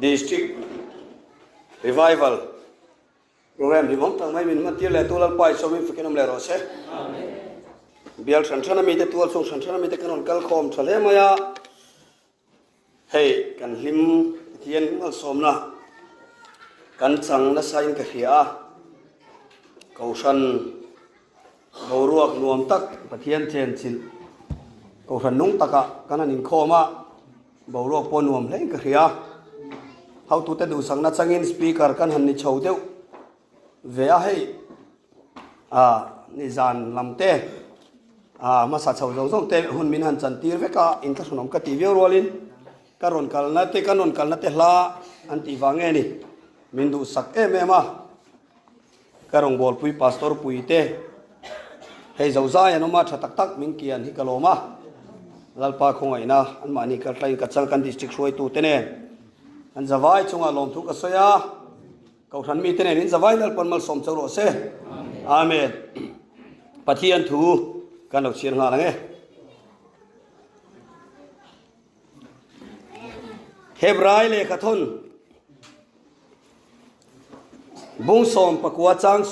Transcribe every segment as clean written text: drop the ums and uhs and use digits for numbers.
District Revival Program hlimawm tak mai min hmantir leh tu Lalpa i sawmin fakin awm leh rawh se. Bial hran hran a mite tual chhung hran hran a mite kan rawn kal khawm tha hle mai a. Hei kan hlim Pathian malsawmna kan chang nasa in ka hria a. Kohhran boruak nuam tak Pathian chenchilh Kohhran nung takah kan han inkhawm a. Boruak pawh nuam hle in ka hria. Hotute duhsakna changin speaker kan han ni chho deuh ve a hei ah nizan lam te ah hmasa chho zawng zawng te hun min han chan tir vek a inthlahrunawm ka tih viau rualin ka rawn kalna te kan rawn kalna te hla an tih vang nge ni min duhsak em em a. Ka rawngbawlpui Pastor Puite, hei zozai an awm a, tha tak tak min kian hi ka lawm a, Lalpa khawngaihna anmahni kal tlaiin ka chang kan District hruaitute nen an zavai chungah lawmthu ka sawi a, Kohhran mite nen in zavai Lalpan malsawm chauh rawh se. Amen. Pathian thu kan lo chhiar nghal ang e. Hebrai lehkhathawn Bung 14 chang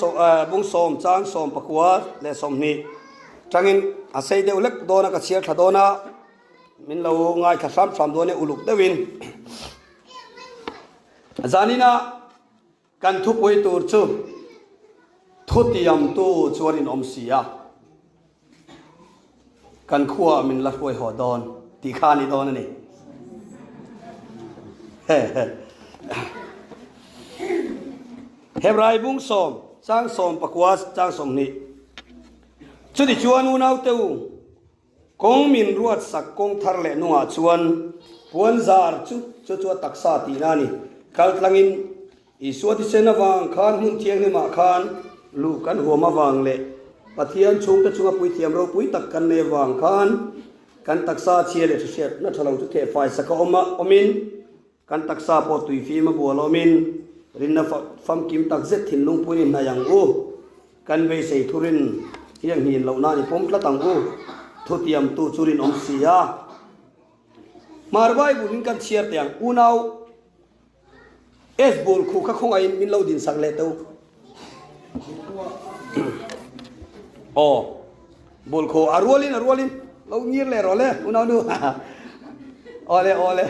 bung 10 chang 14 leh 20 tangin a sei deuh lek dawn a ka chhiar thla dawn a min lo ngaithla hram hram dawn e uluk deuhin zanina kan thupui tur chu thutiamtu chuan in awm si a. Kan khuaah min la hruai haw dawn tih kha a ni dawn a ni. Hebrai bung 10, chang 14, chang 20. Chuti chuan unaute u, kawng min ruat sak kawng thar leh nungah chuan puanzar chu chu chu a taksa tihna a ni. Kal tlangin Isua thisen avang khan hmun thianghlimah khan luh kan huam avang leh Pathian chhungte chunga puithiam ropui tak kan nei avang khan kan taksa chhia leh hriatna tha lo chu thehfai saka awm a awmin kan taksa pawh tuifim a bual awmin rinna famkim tak zet thinlung puin i hnaih ang u. Kan beisei thurin hi a nghin loh nan i pawm tlat ang u. Thutiamtu chu rinawm si a. Hmar Bible in kan chhiar teh ang unau. S bul khu kha khawngaihin min lo din sak leh teu. Aw bul khu a rualin a rualin lo ngir leh rawh le unau nu. Awle awle.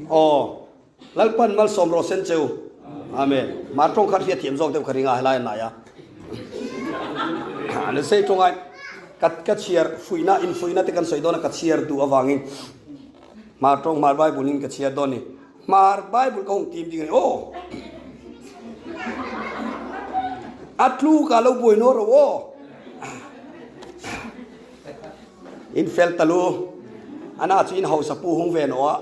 Aw Lalpan malsawm rawh sen cheu. Amen. Mar tawng kha hriat thiam zawk deuh ka ring a helai an lai a. An sei tawngai ka ka chhiar fuihna in fuihna te kan sawi dawn a ka chhiar duh avangin Hmar tawng Hmar Bible in ka chhiar dawn ni. Hmar Bible ka hung tim ding a ni. Aw. A tlu ka lo buai no ro aw. In fel talu ana chu in hausa pu hung ve no a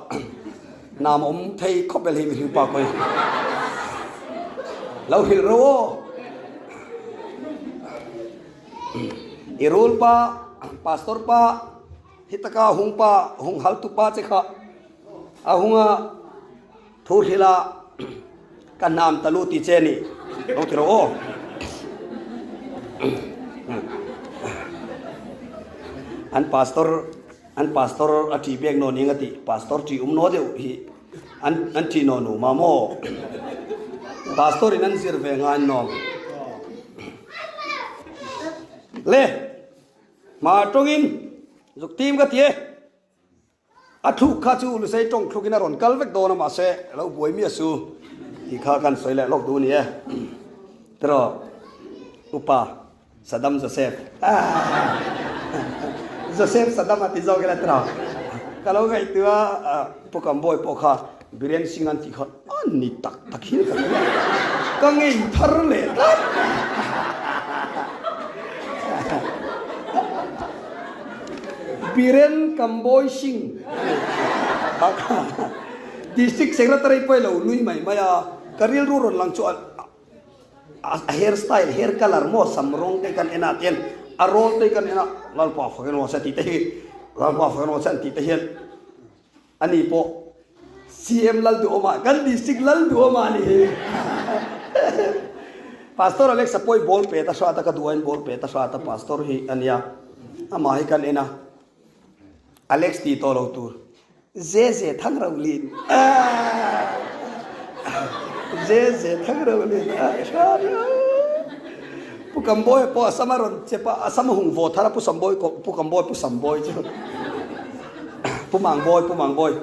nam awm thei khawp el hi mihring pa koi lo hrilh ro aw i rul pa pastor pa hitaka hung pa hung hal tu pa che kha a hunga thu hrila Ka hnam ta lu ti che ni lo ti rawh aw. An pastor an pastor a ṭih bek nawn ing a ti pastor ṭih um naw deuh hi an an ṭih nawn u ma maw pastor in an zir ve nga an nawm le ma tawngin zuk tim ka ti e. A thluk kha chu Lusei tawng thlukin a rawn kal vek dawn a mahse a lo buai miah su tih kha kan sawi leh lawk duh a ni e. Tiraw Upa Saddam Joseph Joseph Saddam a ti zawk ila tiraw ka lo ngaihtuah a Pu Kambawi pawh kha Biren Singh an tih kha a ni tak tak hian ka hria ka ngei thar leh tlat. Biren Kambawi Singh District Secretary pawh i lo nui mai mai a, ka rilru rawn lang chu a hair style, hair colour maw sam rawng te kan en a tian a rawl te kan en a Lalpa fakin rawh se tih te hi Lalpa fakin rawh se an tih te hian Ani pawh CM Lalduhawma, kan district Lalduhawma a ni hi. Pastor Alex a pawi ball pet a hrat a, ka duh aiin ball pet a hrat a, pastor hi a nia. Amah hi kan en a. Alex tih tawh lo tur. Ze ze thang rauh lin Ze ze thang rauh lin Pu Kambawi pawh a sam a rawn chep a, a sam a hung vaw thar a Pu Sambawi Pu Kambawi Pu Sambawi chu Pu Mangbawi Pu Mangbawi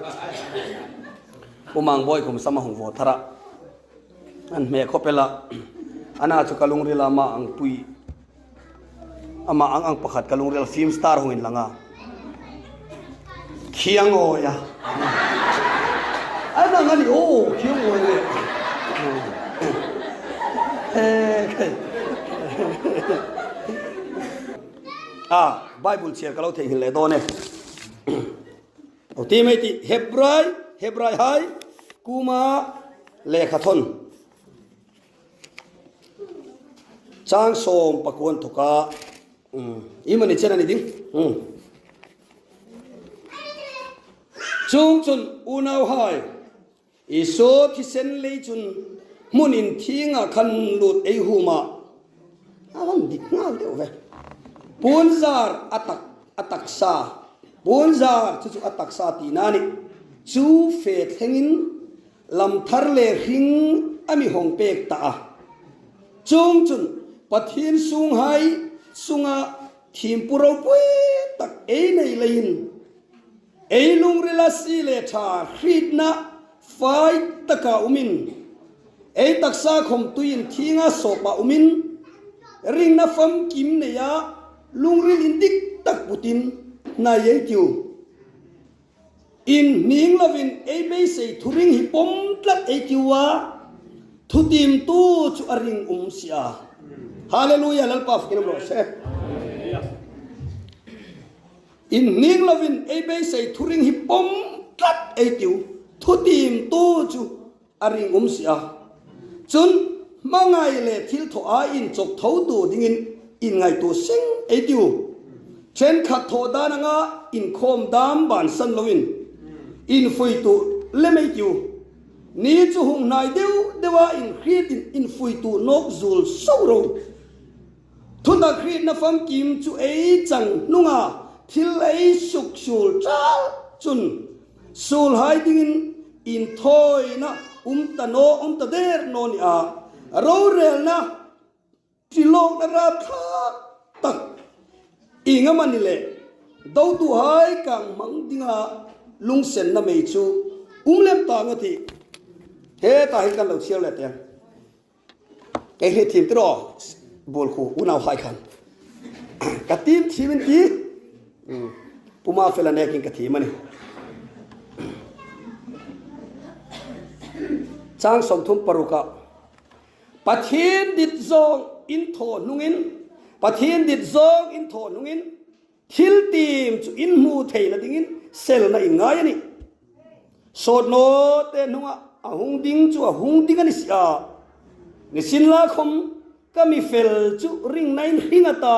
Pu Mangbawi kum sam a hung vaw thar a an hmeh khawp ela ana chu ka lungril a amah ang pui Amah ang ang pakhat ka lungrel film star hung in lang a. Khiang awi a. An ang ani aw khiang awi le. A Bible chhiar ka lo theihnghilh leh dawn e. Aw ti mai tih Hebrai Hebrai hai kuma lehkha thawn. Chang sawm pakuan thawk a, i mani chen a ni ding. Chung chun unau hai, Isua thisen lei chun hmun in thingah khan lut ei hum a, a van dik nghal deuh ve. Punzar a tak a taksa, punzar chu chu a taksa tihna a ni. Chu fe thlengin Lam thar leh hring a mi hawng pek ta a. Chung chun Pathian sunghai chunga thimpu ropui tak ei nei leiin ei lungrila si leh tha hritna fai taka umin ei taksa khawmtuiin thinga sawpa umin ringna famkim neia lungril in dik tak putin hnai ei tiu. In hning lovin ei beisei thuring hi pawm tlat ei tiu a, thutimtu chu a ring um si a. Hallelujah Lalpa fakin awm rawh se. In hning lovin ei beisei thuring hi pawm tlat ei tiu, thutimtu chu a ring um si a. Cun hmangai le thil thawh ah in chawk tho tu dingin in ngaihtuah seng ei tiu. Thenkhat thawh dan anga inkhawm dam bansan loin in fuitu lem ei tiu. Ni chu hung hnai deuh deuh a in hriat in in fuitu nawk zul so ro. Thutak hriatna famkim chu ei chang hnunga thil ei suk sul chal chun sul hai dingin inthawina um ta naw um ta der naw ni a, rorelna trilawkna rapthlak tak eng a mani le dotu hai kang hmang dinga lungsenna mei chu um lem ta ang a ti. Hetah hian kan lo chhiar leh teh ang. Kei hi thim tiraw bul khu unau hai khan ka tim thim in ti puma fela nekin ka thim ani chang 36 Pathian dit zawng in thaw hnungin Pathian dit zawng in thaw hnungin Thil tim chu in hmu thei la dingin selna in ngai a ni. Sawtnaw te hnungah a hung ding chu a hung ding a ni si a, nisin la khawm ka mi fel chu ringna in hring a ta,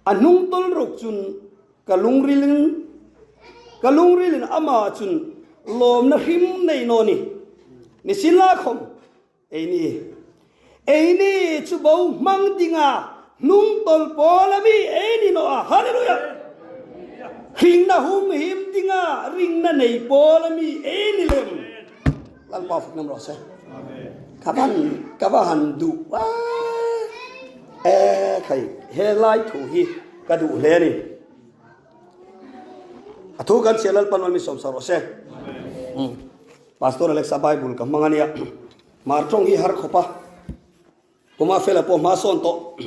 a hnung tawl ruk chun ka lungrilin ka lungrilin amah chun lawmna hrim nei naw ni. Nisin la khawm Eini, Eini chu bo hmang dinga hnung tawl pawl a mi Eini nawh a, Hallelujah! Ringna hum him dinga ringna nei pawl a mi Eini lem. Lalpa fak nam rawh se. Ka van ka va han duh a e khai he lai thu hi ka duh hle ni. A thu kan chhiar Lalpan mal mi sawm sak rawh se. Pastor Alexa Bible ka hmang a nia. Mar tawng hi har khawp a, Kuma fela pawh hma sawn tawh.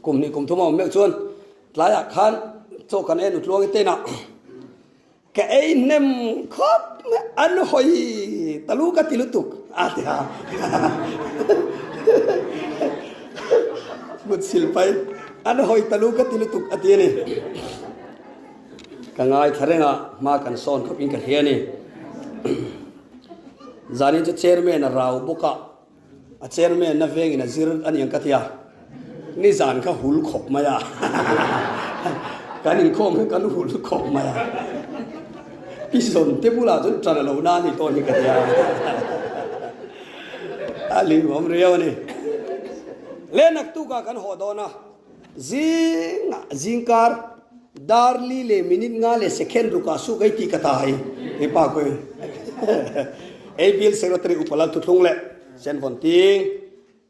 Kum hnih kum thum a awm meuh chuan tlaiah khan chaw kan en utluang i tenah ka ei hnem khawp mai an hawi ta lu ka ti lutuk a ti a. Mut sil pai an hawi ta lu ka ti lutuk a ti a ni. Ka ngaithla reng a, hma kan sawn khawp in ka hria a ni. Zanin chu chairman a rau bawk a, a chairman na vengin a zir a ni ang ka ti a, nizan kha hul khawp mai a, kan inkhawm hi kan hul khawp mai a, pi zawn te bulah chuan ṭan a lo na a ni tawn hi ka ti a, a hlimawm riau a ni. Le naktukah kan haw dawn a, zingah zingkar. Dar li leh minute nga leh second rukah suk ei tih ka ta hai he pa ko ei bill secretary upa lal thuthlung leh sen vawn ting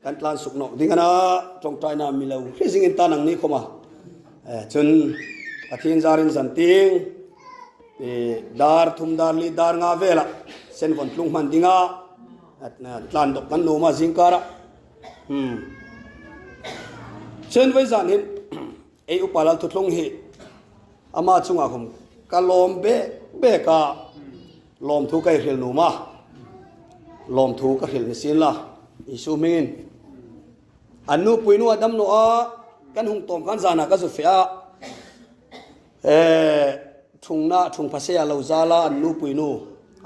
kan tlan suk nok ding ana tawngtai na milo hri zing in tan ang ni khoma chun pathin zarin zan ting dar thum dar li dar nga vela sen vawn tlung hman dinga tlan dok kan numa zingkara hmm chen vai zan hin Ei upa lal thuthlung hi ama chungah hum ka lawm bek bek a, lawmthu ka i hrilh num a, lawmthu ka hrilh ni sin la, Isu hmingin an nu puinu a dam nawh a, kan hung tawm khan zanah ka zu feh a, eh thungna thung phase a lo zal a, an nu puinu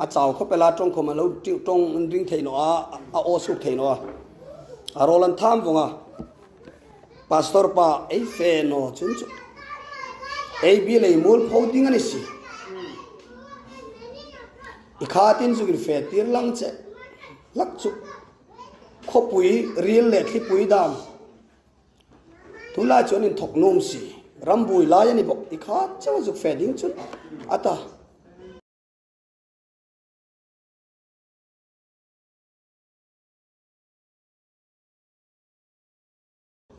a chau khawp ela tawngkhawm a lo tawng an ring thei nawh a, a aw chhuk thei nawh a, a rawl an tham vawng a. Pastor pa ei fe no chun chu ei bi lei mul pho ding ani si. I kha tin chu in fe tir lang che lak chu khawpui ril leh thlipui dan tunlai chuan in thawk num si rambui lai ani bawk i kha chauh a zuk fe ding chun ata.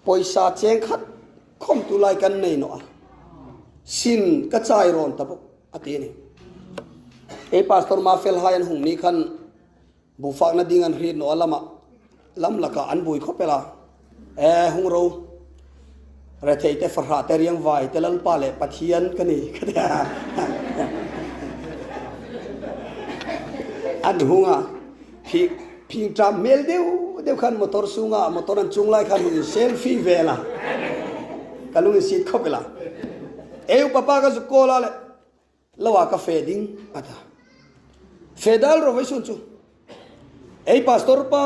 Pawisa cheng khat khawmtu lai kan nei nawh a, sin ka chai rawn ta bawk a ti a ni. Hei Pastor Mafel hai an hung ni khan buhfakna ding an hrit nawh a lamah lam lakah an bui khawp el a, e hung ro rethei te fahrah te riang vai te Lalpa leh Pathian ka ni ka ti a. An hung a. Phing phing ṭam hmel deuh deuh khan motor sungah motor an chung lai khan hung in selfie vel a. Ka lung in sit khawp ila. Eu papa ka zuk kawl a le lo ah ka fe ding a ta. Fe dal ro vai sun chu. Ei pastor pa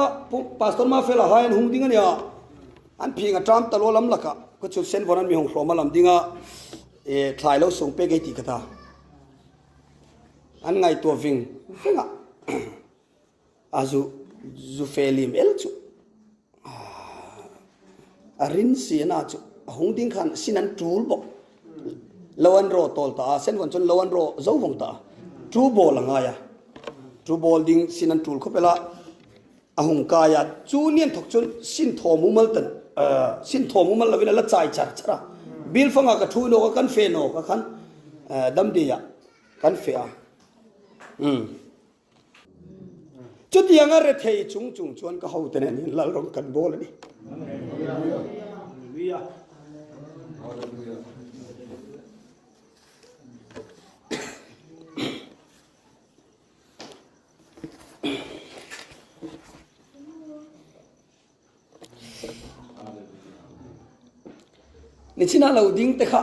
pastor ma fel a hai an hung ding ania. An phing a ṭam talo lam laka ka chu sen von an mi hung hlawm a lam dinga e thlai lo sung pe ke ti ka ta. An ngaihtuah ving ving a, a zu zu fe lim el chu a rin si a na chu a hung ding khan sin an tul bawk. Lo an rawh tawl ta a, sen vawn chuan lo an rawh zo vawng ta a, tu ball a ngai a, tu ball ding sin an tul khawp ela a hung kai a, chu nian thawk chuan sin thaw mumal tan sin thaw mumal lovin a la chai char char a, bil fangah ka thu nawk a, kan fe nawk a khan damdi ah Kan feh a. Umm. Chutiang a rethei chung chung chuan ka hote nen hian lal rawng kan bawl a ni. Nichina lo ding te kha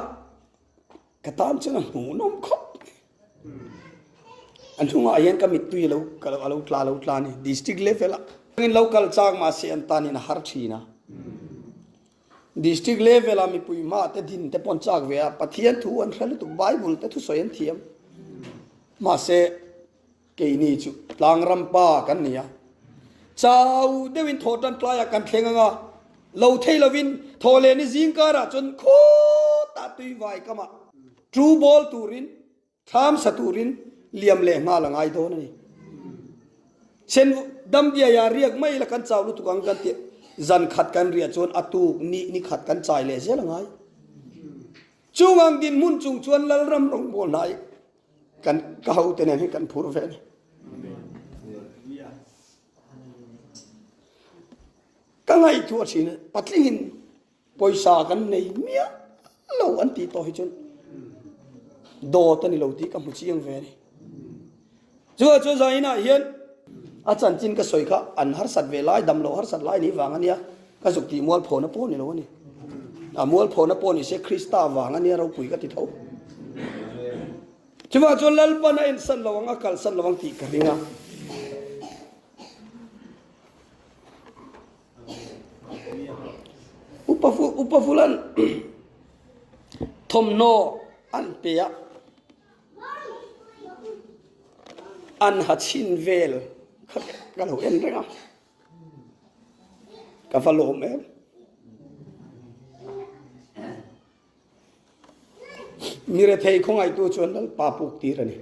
Ka tan chuan a hmuhnawm khawp mai. A hnungah hian ka mittui a lo a lo tla a lo tla a ni district level ah. In lo kal chak mahse an tan in a har thin a. District level ah mipui hma te din te pawh an chak ve a, Pathian thu an hre lutuk Bible te thusawi an thiam. Mahse Keini chu tlangram pa kan ni a, chau deuhin thaw tan tlaiah kan thleng ang a, lo thei lovin thaw leh ni zing karah chuan khawtah tui vai kamah tu bawl turin thlam sa turin liam leh nghal a ngai dawn a ni. Sen damdiaia riak mai la kan chau lutuk ang kan tih zan khat kan riah chuan a tuk ni ni khat kan chai leh zel a ngai. Chung ang dinhmun chung chuan Lalram rawngbawl hnai Kan ka hote nen hi kan phur ve ni. Ka ngaihtuah thin patlingin pawisa kan nei miah lo an tih tawh hi chuan dawt a ni lo tih ka hmu chiang ve ni. Chuvang chuan zainah hian a chanchin ka sawi kha an harsat ve lai dam lo harsat lai ni vang a nia ka zuk tih mualphawna pawh ni lo a ni. A mualphawna pawh ni se Krista vang a nia ropui ka ti tho. Chuvang chuan Lalpan a ensan lo ang a kalsan lo ang tih ka ring a. Upa upa vulan thawmhnaw an pe a. An ha chhin vel kha ka lo en reng a. Ka va lawm em. Mi rethei khawngaihtu chuan Lalpa puk tir a ni.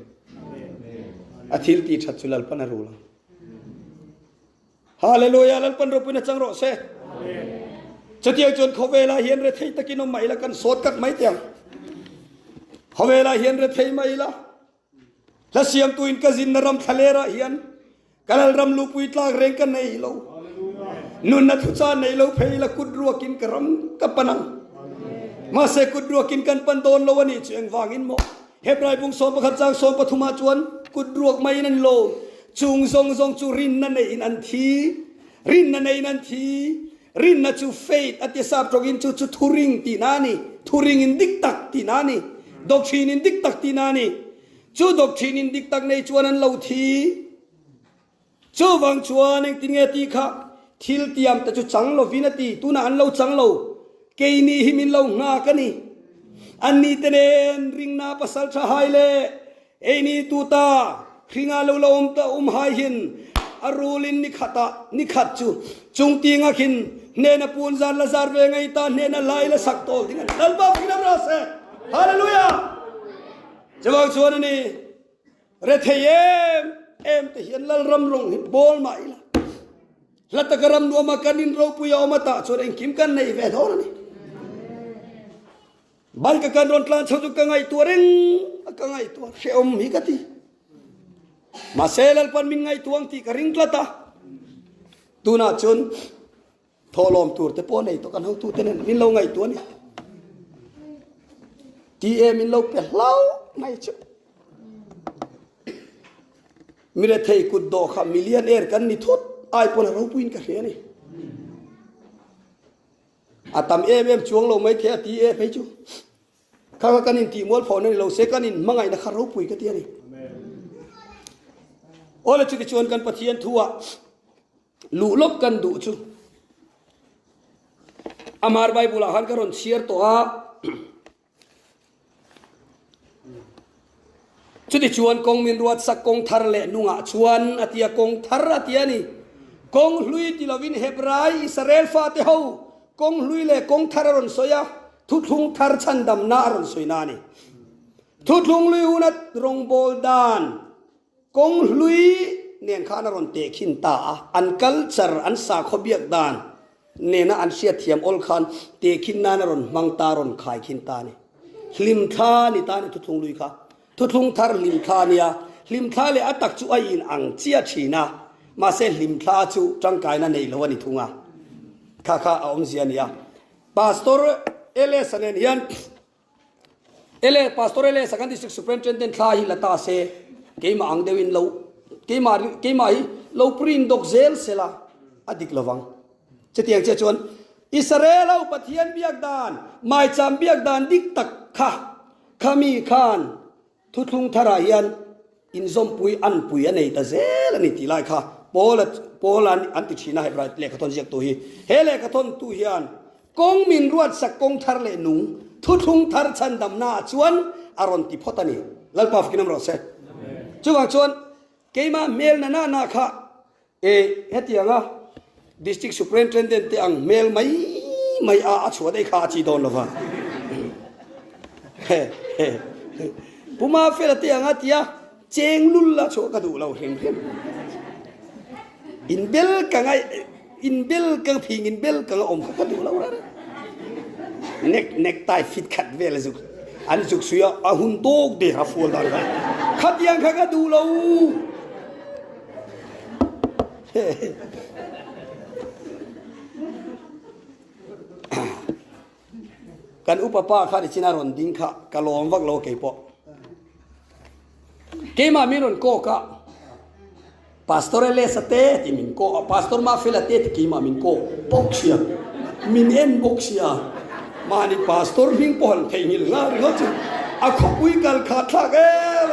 A thil ti that chu Lalpan a rul ang. Hallelujah Lalpan ropuina chang rawh se. Chutiang chuan khawvelah hian rethei takin awm mah ila kan sawt kat mai teh ang. Khawvelah hian rethei mah ila hla siamtuin ka zinna ram thlalerah hian ka lalram lupui tlak reng ka nei lo. Nunna thucha nei lo phei ila kut ruakin ka ram ka pan ang. Mahse kut ruakin kan pan dawn lo a nih chu engvangin maw? Hebrai bung 11 chang 13 ah chuan kut ruak maiin an lo. Chung zawng zawng chu rinna neiin an thi. Rinna neiin an thi. Rinna chu faith a ti sap tawngin chu chu thuring tihna a ni. Thuring in dik tak tihna a ni. Doctrine in dik tak tihna a ni. Chu doctrine in dik tak nei chuan an lo thi. Chuvang chuan engtin nge tih kha thil tiam te chu chang lovin a ti. Tunah an lo chang lo. Keini hi min lo nghak a ni. Anni te nen ringna pasal tha hai leh eini tu ta hringa lo la awm ta awm hai hin a rulin ni khatah ni khat chu chung tinga khin hnena pun zar la zar ve ngei ta hnena lai la sak tawl ding a ni. Lalpa fakin am rawh se. Hallelujah! Chuvang chuan a ni. Rethei em em te hian Lalram rawng hi bawl mah ila, hla taka ram nuama kan in ropui a awm atah chuan engkim kan nei ve dawn a ni. Bike a kan rawn tlan chho chu ka ngaihtuah reng a, ka ngaihtuah hrehawm hi ka ti. Mahse Lalpan min ngaihtuah ang tih ka ring tlat a, tunah chuan Thawhlawm tur te pawh nei tawh kan hotute nen min lo ngaihtuah a ni. TA min lo pe hlau mai chu. Mi rethei kut dawh kha millionaire kan ni thut ai pawn a ropuiin ka hria a ni. A tam em em chuang lo mai thei a TA phei chu. Kha kha kan intih mualphawhna ni lo se kan inhmangaihna kha ropui ka ti a ni. Awle chutichuan kan Pathian thu ah Luh lawk kan duh chu Amar Bible ah khan ka rawn chhiar tawh a. Chuti chuan kawng min ruat sak kawng thar leh nungah chuan a tia kawng thar a ti a ni. Kawng hlui ti lovin Hebrai Israel fate ho kawng hlui leh kawng thar a rawn sawi a, thuthlung thar chhandamna a rawn sawi na a ni. Thuthlung hlui huna rawngbawl dan Kawng hlui nen khan a rawn teh khin ta a, an culture, an sakhaw biak dan nena an hriatthiam awl khan teh khin nan a rawn hmang ta, a rawn khai khin ta a ni. Hlimthla ni ta a ni thuthlung lui kha. Thuthlung thar hlimthla a nia, hlimthla leh a tak chu a in ang chiah thin a, mahse hlimthla chu tangkaina nei lo a ni thung a, kha kha a awmzia a ni a. Pastor LS-a nen hian Ele, Pastor Ele, Second District Superintendent thla hi la ta se, keimah ang deuhin lo, keimah, keimah hi lo print dawk zel sela a dik lovang. Chutiang chiah chuan Israel ho Pathian biak dan, maicham biak dan dik tak kha, khami khan Thuthlung tharah hian inzawmpui anpui a nei ta zel a ni tih lai kha Paula Paula an ti thin a, Hebrai lehkhathawn ziaktu hi. He lehkhathawntu hian kawng min ruatsak kawng thar leh nung thuthlung thar chhandamnaah chuan a rawn ti phawt a ni. Lalpa fakin awm rawh se. Chuvang chuan keimah hmel na na na kha E, hetianga District Superintendent te ang hmel mai mai a a chhuah daih kha a chi dawn lova. Pu Mafela te anga tia cheng lul la chhuah ka duh lo hrim hrim. Inbel ka ngai inbel ka phing inbel ka nga awm kha ka duh lo reng. Neck necktie fit khat vel zuk an zuk sui a a hun tawk der a fual dan kha. Khatiang kha ka duh lo. Kan upa pa kha nichin a rawn ding kha ka lawm vak lo keipawh. Keimah min rawn kawk a, Pastor Elesa te ti min kawk a, Pastor Mafela te ti keimah min kawk bawk sia, min en bawk sia. Mahni Pastor hming pawh han theihnghilh nghal ringawt chu a khawpui kal kha thlak em.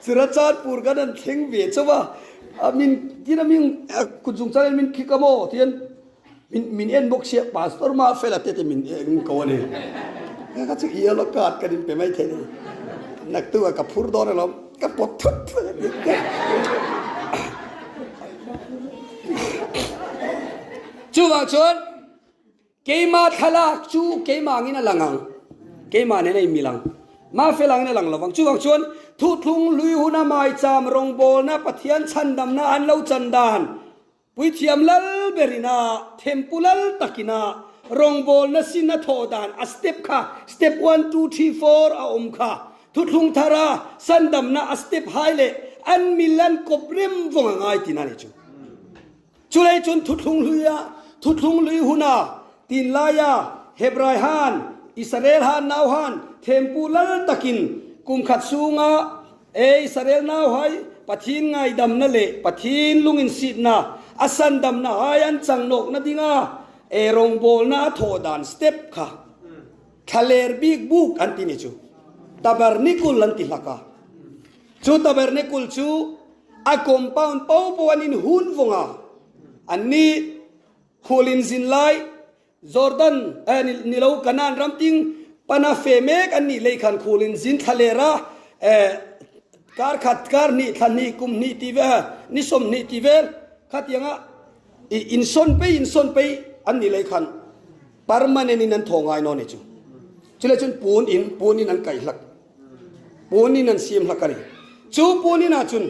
Churachandpur kan han thleng ve chauh a, a min tin a min kut zung chang in min khik a maw tihian min min en bawk sia pastor mah fel a te te min en ko a ni. Ka chu yellow card kan in pe mai thei ni. Naktu a ka phur dawn alawm ka pawt thut thut a ni. Chuvang chuan Keimah thlalak chu keimah angin a lang ang. Keimah nen a inmil ang. Mafel angin a lang lovang. Chuvang chuan thuthlung hlui huna maicham rawngbawlna Pathian chhandamna an lo chan dan Puithiam lal berina thempu lal takina rawngbawlna sin a thawh dan a step kha step one, two, three, four a awm kha thuthlung thara sandamna a step hai leh an mil an kawp rem vawng a ngai tina ni chu. Chulei chuan thuthlung hluia thuthlung hlui huna tinlaia Hebrai han Israel han nau han thempu lal takin kum khat chhunga E Israel nau hai, Pathian ngaidamna leh Pathian lunginsitna, a sandamna hai an changnawkna dinga e rawngbawlna a thawh dan step kha thlaler bik buk an ti ni chu tabernacle an ti hlak a. Chu tabernacle chu a compound po po an inhun vawng a, an ni khulin zin lai Jordan eh ni lo Kanaan ram ting pana fe mek an nih lei khan khulin zin thla ler a eh kar khat kar hnih thla hnih kum hnih ti vel ni sawmhnih ti vel khatianga i insawn pei insawn pei an nih lei khan permanent in an thaw ngai nawn ni chu chulai chuan pun in pun in an kaih hlak pun in an siam hlak a ni chu pun in ah chun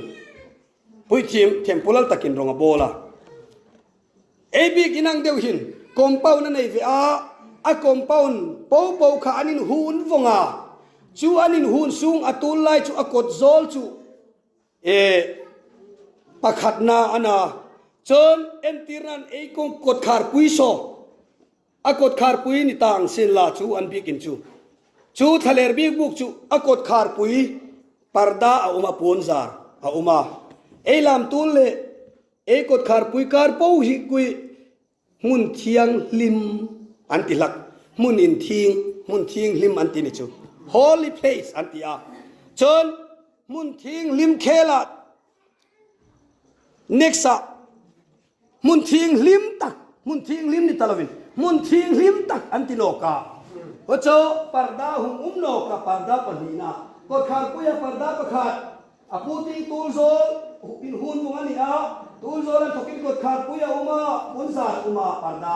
puithiam thiampulal takin rawng a bawl a. Ei bik inang deuh hin compound a nei ve a, a compound po po kha an in hun vawng a, chu an in hun sung a tul lai chu a kawt zawl chu e pakhat na a na. Chuan entir nan ei kawng kawt khar pui saw a kawt khar pui ni ta ang sin la chu an bik in chu chu thlaler bik buk chu a kawt khar pui parda a awm a puan zar a awm a, ei lam tul leh Ei kawtkhar pui kar po hi kui hmun thianghlim an ti hlak, hmun in thing, hmun thianghlim an ti ni chu, holy place an ti a. Chuan hmun thianghlim khelah next ah hmun thianghlim tak, hmun thianghlim ni ta lovin hmun thianghlim tak an ti lawk a. Aw chaw parda hung um lawk a, parda pahnihna kawtkhar puia parda pakhat A pu ting Tulzawl in hun vung a ni a, Tulzawl an thawkin kawtkhar pui a awm a, Punzar um a parda.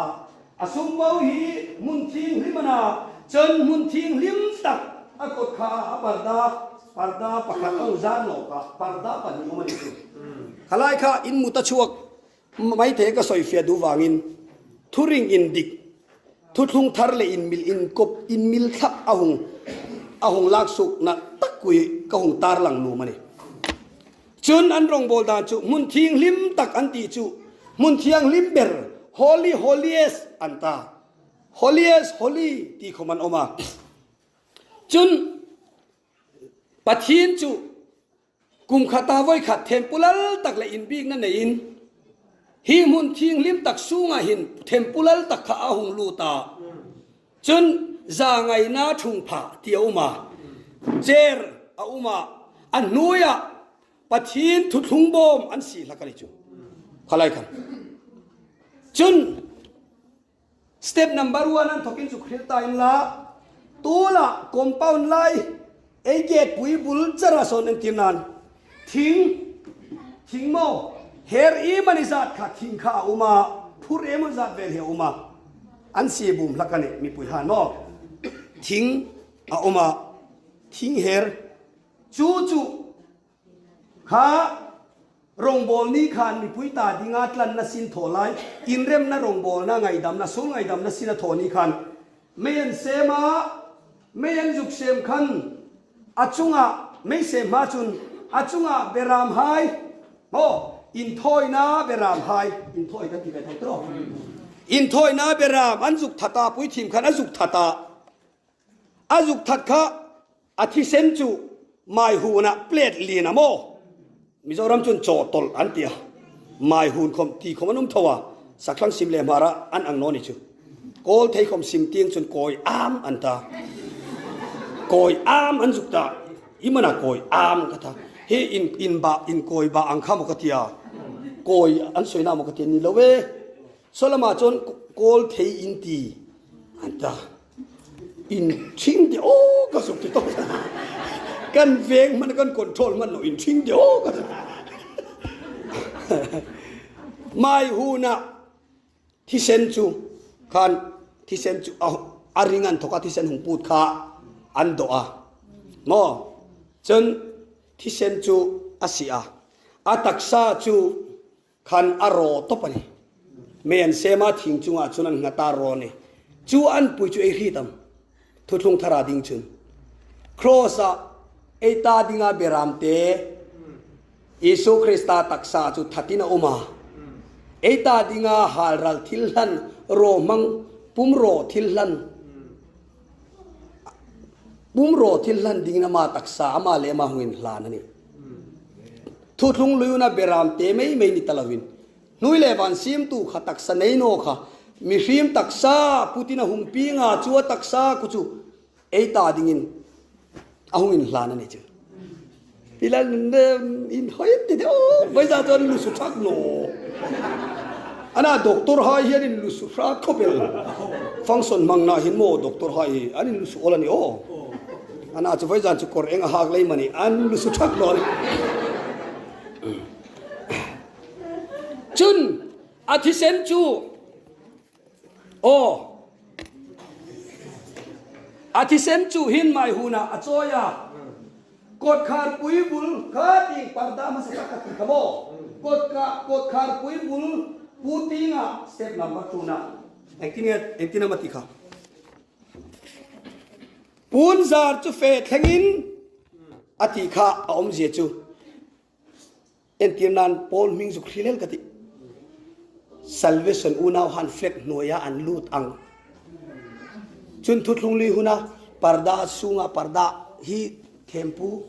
A sum bo hi hmun thinghlim a na, chuan hmun thinghlim tak a kawtkha a parda, parda pakhat a ungzar lawk a, parda pahnih awm a ni chu. Khalai kha in mut a chhuak mai thei ka sawi fiah duh vangin thuring in dik, thuthlung thar leh in mil in kawp in mil thlap a hung a hung lak suk na tak kui ka hung tar lang lum a ni. Chun an rawngbâwl dan chu hmun thianghlim tak an tih chu hmun thianghlim ber Holy Holiest an ta. Holiest Holy tih khawm an awm a. Chun Pathian chu Kum khata vawi khat thempu lal tak leh inbikna neiin hi hmun thinghlim tak sungah hin thempu lal tak kha a hung lut a, cun zaangaina thungphah ti a um a, chair a um a, a hnuaiah Pathian thuthlung bawm an si hlak a ni cu. Khalai khan. Cun Step number one an thawkin zuk hrilh ta in la, tula compound lai ei gate pui bul chara sawn entir nan thing thing maw her i mani zat kha thing kha a um a, phur emaw zat vel hi a um a, an si bum hlak a ni mipui han maw thing a um a, thing her chu chu Kha rawngbâwl ni khân mipui ta dinga tlanna sin thawh lai, inremna rawngbâwlna ngaihdamna, sul ngaihdamna sin a thawh ni khân mei an sem a, mei an zuk sem khan a chungah mei sem hma chun a chungah beram hai, maw, inthawina beram hai, inthawi kan ti ve tho tawh, inthawina beram an zuk that a, puithim khan a zuk that a, a zuk that kha A thisen chu Maihunah plate lian a maw? Mizoram chuan chaw tawlh an ti a, Maihun khawm ti khawm an awm tho a, Sakhlang sim leh hmara an ang nawn i chu. Kawl thei khawm sim tiang chuan kawi am an ta. Kawi am an zuk ta. I mana kawi am ka ta. Hi in in ba in kawi ba ang kha maw ka ti a. Kawi an sawi na maw ka ti a ni lo e. Saw lamah chuan kawl thei in ti an ta. In thing te aw ka zuk ti tawp kan veng hman kan control hman lo in thing te aw ka zuk mai huna thisen chu khan thisen chu a ring an thawk a thisen hung put kha. An dawh a maw? Cun thisen chu a sih a, a taksa chu khan a raw tawp a ni. Mei an sem a, thing chungah cun an hngat a, raw ni. Cu an pui chu ei hri tam. Thuthlung thar ah ding cun. Cross ah ei ta dingah beram te Jesuh Krista taksa cu that in a um a. Ei ta dingah halral thil hlan raw hmang pumraw thil hlan Pumraw thil hlan dingin amah taksa amah le amah hung in hlan a ni. Thuthlung luiun a beram te mei mei ni ta loin hnui le van simtu kha taksa neino kha mihrim taksa putin a hung pi nga chu a taksa ku chu ei ta dingin a hung in hlan a ni chu. Pilan in hoi ti de o vai za chuan lu su thak no. Ana doctor hai hian in lu su hrat khopel function mang na hin mo doctor hai an in lu su ola ni o. Ana chu vai zan chu kor eng a hak lei mani an lu su thak no. Chun a thisen chu Aw, a thisen chu hin mai hunah a chawi a, kawtkhar pui bul kha ting parda hmasa tak ka ti kha maw? Kawtkhar pui bul pu tingah step number two-na engtin nge engtin a ma ti kha? Punzar chu fe thlengin a tih kha a awmzia chu. Entir nan Paul hming zuk hrilel ka ti. Salvation unau han flag hnuaia an lut ang. Chun thuthlung lui huna parda chhunga parda hi thempu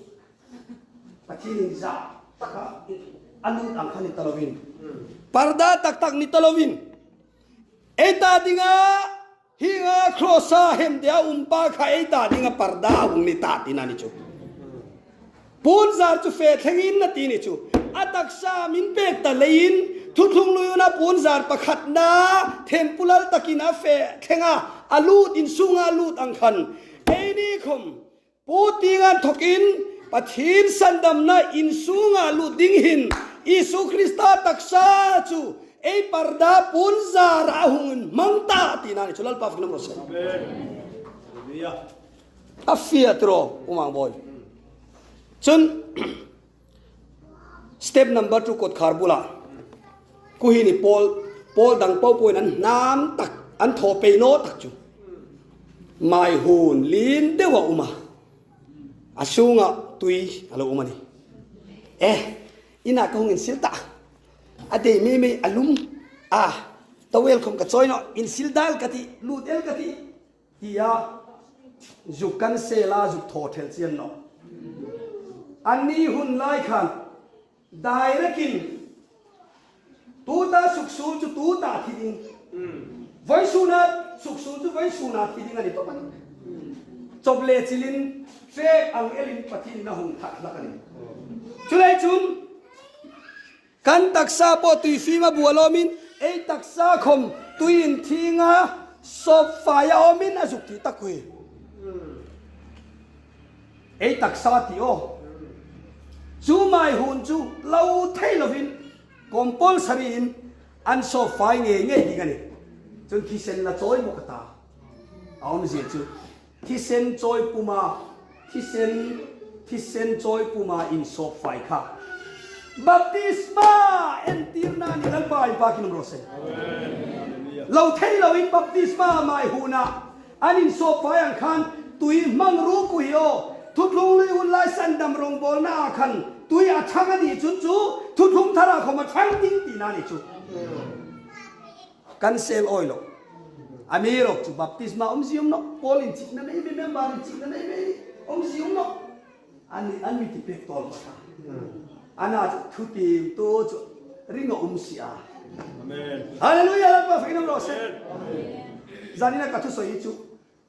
Pathian in zah taka a lut ang kha ni ta lovin. Parda tak tak ni ta lovin. Ei ta dinga Hinga Krosa hem te a umpa kha ei ta ding a parda a hung ni ta tina ni chu. Punzar chu fe thlengin na ti ni chu. A taksa min pek ta leiin thuthlung luyuna punzar pakhat na thempulal takin a fe thlenga a lut in sunga lut ang khan ei ni khom Pu Tingan thawkin Pathian sandamna inn chungah lut ding hin Jesuh Krista taksa chu ei parda punzar ah a hung in hmang ta ti na ni chu Lalpa fakin rawh se. A fia tiro umang boy. Chun step number 2 kot khar bula kuhi ni pawl pawl dang po puin an hnam tak an thaw pe no tak chu mai hun lin deuha uma a chhunga tui alo um ani e ina ka hung in sil ta a dei mi mi alum a towel khom ka choi no in sil dal ka ti lut el ka ti Tiah zuk kan sel a zuk thaw thelh chian lo. Anni hun lai khan direct in tuta suksul chu tuta thi ding, vaisuna suksul chu vaisuna thi ding a ni tawp a ni. Chawp leh chilin fek ang elin Pathian in a hung that hlak a ni. Chulai chun Kan taksa pawh tui fim a bual awmin ei taksa khawm tui in thing a sawp fai a awmin a zuk tih tak hui. Ei taksa tih aw. Chu mai hun chu lo thei lovin compulsory in an sawp fai ngei ngei ding a ni. Chun thisen la chawi bawk a ta. A awmzia chu. Thisen chawi puma thisen thisen chawi puma insawp fai kha baptisma entirna a ni Lalpa in pa kin awm rawh se. Lo thei lo in baptisma mai hunah an insawp fai ang khan tui hmang ru ku hi aw thuthlung lui hun lai sandam rawngbawlna ah khan tui a chhang a nih chun chu thuthlung thar ah khawm a chhang ding tihna a nih chu. Kan sel awi lo. A mi rawk chu baptisma awm zi awm lo, Paul in chikna mai mai, member in chikna mai mai ni awm zi awm lo. An ni an mi ti pek tawl hmasa. Ana chu thu tim tu chu ring a um si a. Amen. Hallelujah Lalpa fakin awm rawh se. Zanina ka thu sawi hi chu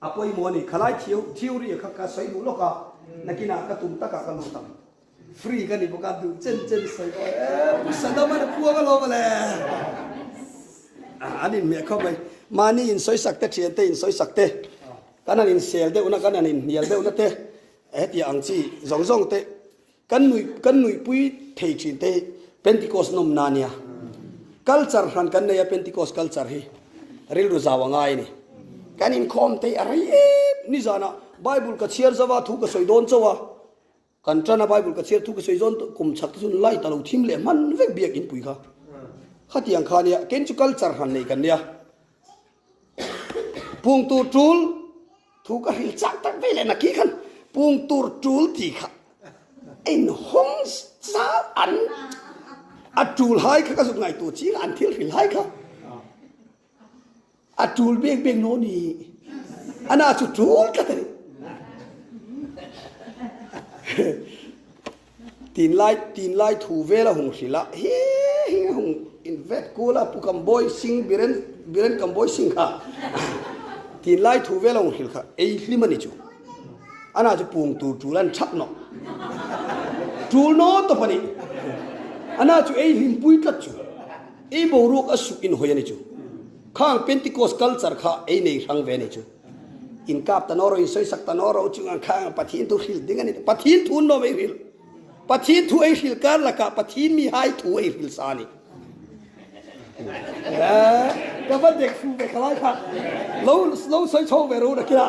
a pawimawh a ni. Khalai theory kha ka sawi duh lawk a, nakinah ka tum takah ka lut ang. Free ka ni bawk a, duh chen chen sawi pawh e, Pu Sadam an a puang alawm ale. An inhmeh khawp mai. Mahni insawisak te, thiante insawisak te, kan han insel deuhna, kan han inhnial deuhna te, hetiang ang chi zawng zawng te kan nuih kan nuihpui thei thin te hi Pentecost nawmna a nia. Culture hran kan nei a, Pentecost culture hi rilru zau a ngai a ni. Kan inkhawm thei a rei em nizanah Bible ka chhiar zauh a thu ka sawi dawn chauh a, kan tan a Bible ka chhiar thu ka sawi zawn kum chhak te chuan light a lo thim leh hman vek biak inpui kha. Khatiang kha nia ken chu culture han nei kan nia. Pung tur tul thu ka hril chak tak ve leh na khi khan pung tur tul tih kha in hawng zau an a tul hai kha ka zuk ngai tu ching an thil hril hai kha a tul bek bek no ni ana chu tul tlat ani Tin lai tin lai thu vel a hung hrilh a, he hing a hung in vet kul a, Pu Kambawi Singh Biren Biren Kambawi Singh kha tin lai thu vel a hung hrilh kha ei hlim a ni chu. Ana chu pung tur tul an thap nawh. Tul naw tawp a ni. Ana chu ei hlim pui tlat chu. Ei boruak a suk in hawi a ni chu. Khang Pentecost culture kha ei nei hrang ve a ni chu. In kap ta nawr in sawisak ta nawr ro chung ang khang Pathian thu hril ding a ni. Pathian thu an lawm ei hril. Pathian thu ei hril kar lakah Pathian mi hai thu ei hril sa a ni. Ka va dek fu ve kha lai kha. Lo lo sawi chho ve ro nakina.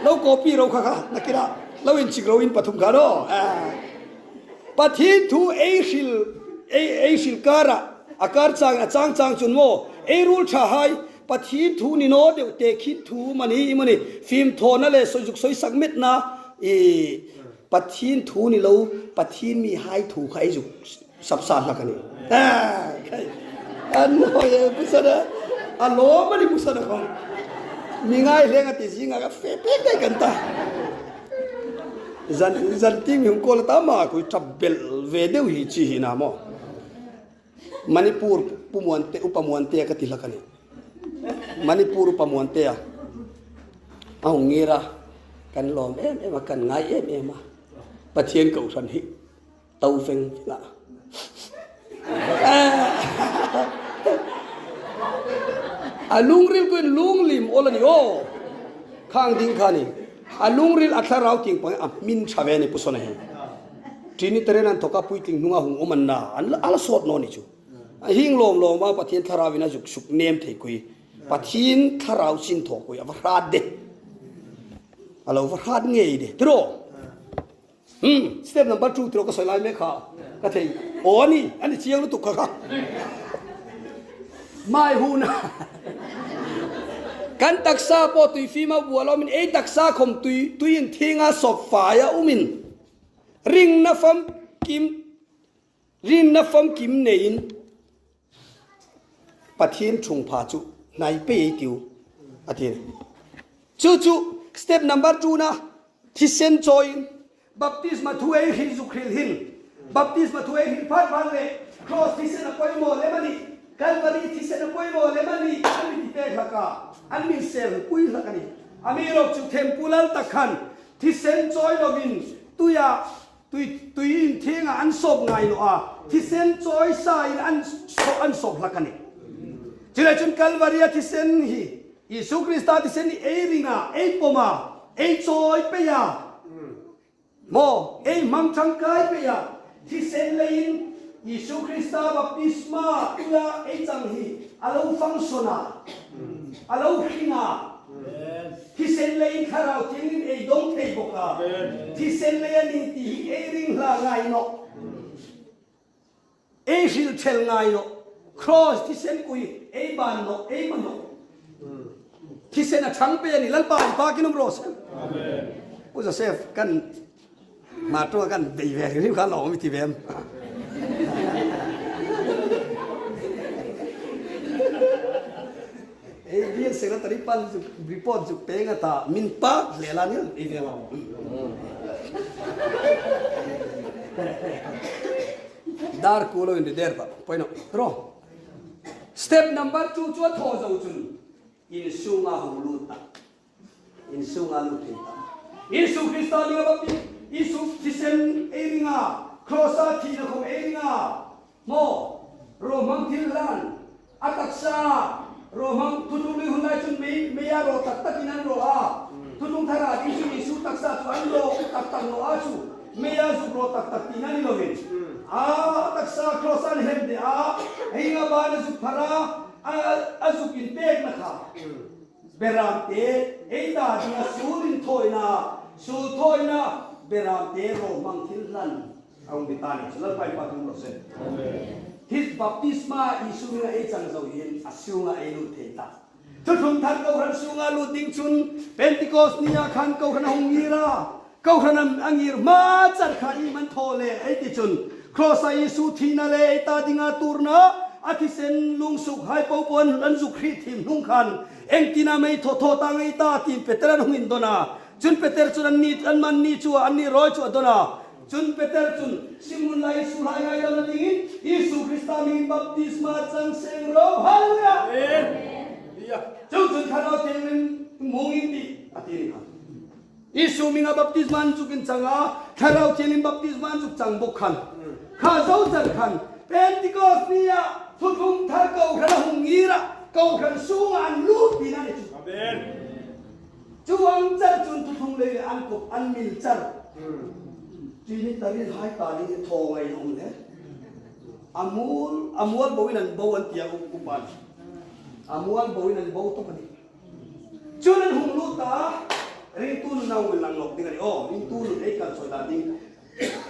Lo copy ro kha kha nakina. Lo in chik ro in pathum kha no. Pathian thu ei hril ei ei hril karah a kar chang a chang chang chun maw ei rul tha hai Pathian thu ni naw deuh te khi thu mani i mani fimthawna le sawizuk sawisak metna i Pathian thu ni lo Pathian mi hai thu kha ei zuk sapsa hlak ani an mawi e pusana a lawm ani pusana khong mi ngai hleng ati zinga ka fe pek dai kan ta zan zan ting hung kol ta ma kui tap bel ve deuh hi chi hi na mo Manipur Pu Muante Upa Muantea ka ti hlak a ni. Manipur Upa Muantea a hung ngir a, kan lawm em em a, kan ngai em em a. Pathian kohhran hi to veng veng a. A lungril ku in lunglim awl a ni aw. Khang ding kha ni. A lungril a thlarau ting pang a hmin tha ve a ni Pu Sona hi. Trinitarian an thawk a, puitling hnunga hung awm an na, an la a sawt nawn i chu. A hing lawm lawm a, Pathian thlarau in a zuk suk nem thei kui. Pathian thlarau sin thawk kui a va hrat de. A lo va hrat ngei de. Tiraw? Hmm, step number 2 tiraw ka sawi lai mek kha. Ka thei. Aw ani, ani chiang lutuk kha kha. Mai hun a kan taksa pawh tui fim a bual awmin ei taksa khawm tui tui in thinga sawp fai a umin Rinna famkim Rinna famkim neiin Pathian thungpha chu hnai pe ei tiu a ti a ni. Chu chu step number 2 na thisen chawiin baptisma thu ei hril zuk hril hin baptisma thu ei hril phat phat leh cross thisen a pawimawh lem a ni, Kalvari thisen a pawimawh lem a ni an mi ti pek hlak a, an min sel pui hlak a ni. A mi erawh chu thempu lal tak khan Thisen chawi lovin tuiah tui tui inthingah an sawp ngai lo a, thisen chawi sa in an an sawp hlak a ni. Chulai chuan Kalvaria thisen hi Isu Krista thisen hi ei ringa, ei pawma, ei chawi peia, maw, ei hmang tangkai peia, thisen leiin Isu Krista baptisma tuia ei chang hi a lo function a, a lo hring a. Thisen leiin thlarau thiangin ei dawng thei bawk a, thisen lei a ni tih hi ei ring hla ngai loh, ei hrilh ṭhel ngai loh, kraws thisen kui ei ban loh, ei ma loh, thisen a chhang pe a ni. Lalpa i pa kinawm rawh se. Pu Joseph kan Mah ṭuah kan bei ve hrimhrim kha lawm i ti ve em. Ei bial secretary pan zuk report zuk pe nga ta min pa hle la ni ei ve lo. Dar ku lo in ri der ta poino ro. Step number 2 chu tho zo chun in sunga hung lut ta. Insung a lut thei ta. Isu Krista ning a bapti, Isu thisen ei ringa, Kross-a thihna khawm ei ringa, maw, ruahmang thil hlan, a taksa ruahmang thutlung lui hun lai chun mei meia rawh tak takin an rawh a, thutlung thar ah ding chun Isu taksa chu an rawh tak tak lo a chu meia zuk rawh tak tak tihna ni lovin a taksa Kross an hem deh a, hei nga ban a zuk phar a, a zuk in pekna kha. Beramte ei ta dinga sul inthawina, sul thawina beramte rawhmang thil hlan a awm ni ta ni chu Lalpa in pa tum rawh se. His baptisma Isu minga ei chang zo in a siunga ei lut thei ta. Thuthlung thar Kohhran siunga lut ding chun Pentecost ni ah khan Kohhran a hung ngir a, Kohhran a ngir hma char kha i man thaw le ei ti chun Kraws ah Isu thihna le ei ta dinga turna a thisen lungsuk hai po pawn an zuk hrih thim hnung khan Engtin a mei thaw thaw ta ngei ta tiin Peter an hung in don a. Cun Peter cun an ni an man ni cu an ni rawi cu a don a. Cun Peter cun Simon la Jesuh hlai ngai lo na ding in Jesuh Krista min in baptisma cang seng ro. Hallelujah! Cung cun thlarau thianghlim mung in ti a ti ni kha. Jesuh min ah baptisma an cuk in cang a, thlarau thianghlim baptisma an cuk cang buk khan. Kha zo car khan Pentecost ni ah thuthlung thar ko khan a hung ngir ah ko khan sung ah an lut ti na ni cu. Amen. Cu ang car cun thuthlung lei le an kup an mil car. Chini tarin hai ta ding thaw ngai um le. Amul amual bo in an bo an tia upan. Amual bo in an bo to pani. Cun an hung lut ta, ringtu nun a um lang lok ding a ni. Aw, ringtu nun ei kal sawi dan ding.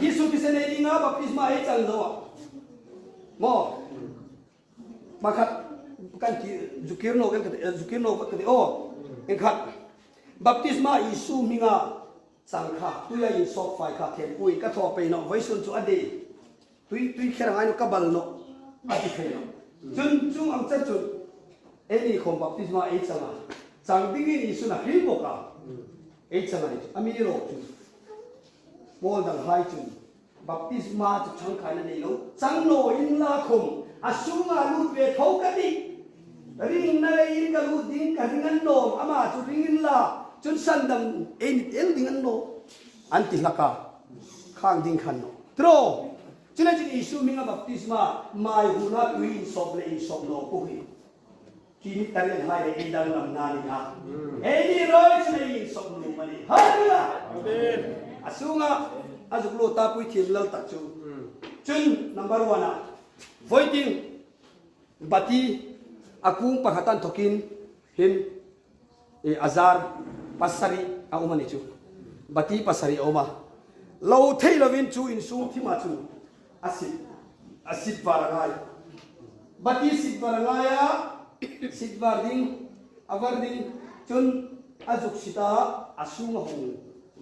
Jesuh thisen ei ding ah baptisma ei cang zo ah. Maw? Pakhat kan ti zukir no kan zukir no kan ti aw. Engkhat baptisma Isu minga chang kha tuya in sok fai kha them pui ka thaw pe no voisun chu ade Tui tui kher ngai no ka bal no a ti thei lo. Cun chung ang chan cun Eli khom baptisma ei changa chang ding in Isu na hril bawk a ei changa ni ami ro chu Paul dang hai chun baptisma chu chang kai na nei lo chang no in la khom a sunga lut ve tho ka ti ring na le in ka lut ding ka ring an nom ama chu ring in la chun san dang ei nit el ding an no an ti hlaka khang ding khan no Tro! Chule cun Jesuh min a baptisma mai hun ah tui in sawp le in sawp lo pu hi khi ni tar in hai le ei danglam na ni a. Ei ni roi chule in sawp nu mani. Hallelujah! Amen. A sungah a zuk lu ta pui thiam lal tak chu. Cun number one ah voitin bati a kung pakhat an thokin hin i azar pasarih a um ani chu bati pasarih a um a lo thei lovin chu insung thim ah cun a sit a sit var a ngai bati sit var a ngai a sit var ding a var ding cun a zuk sit a a sung a hung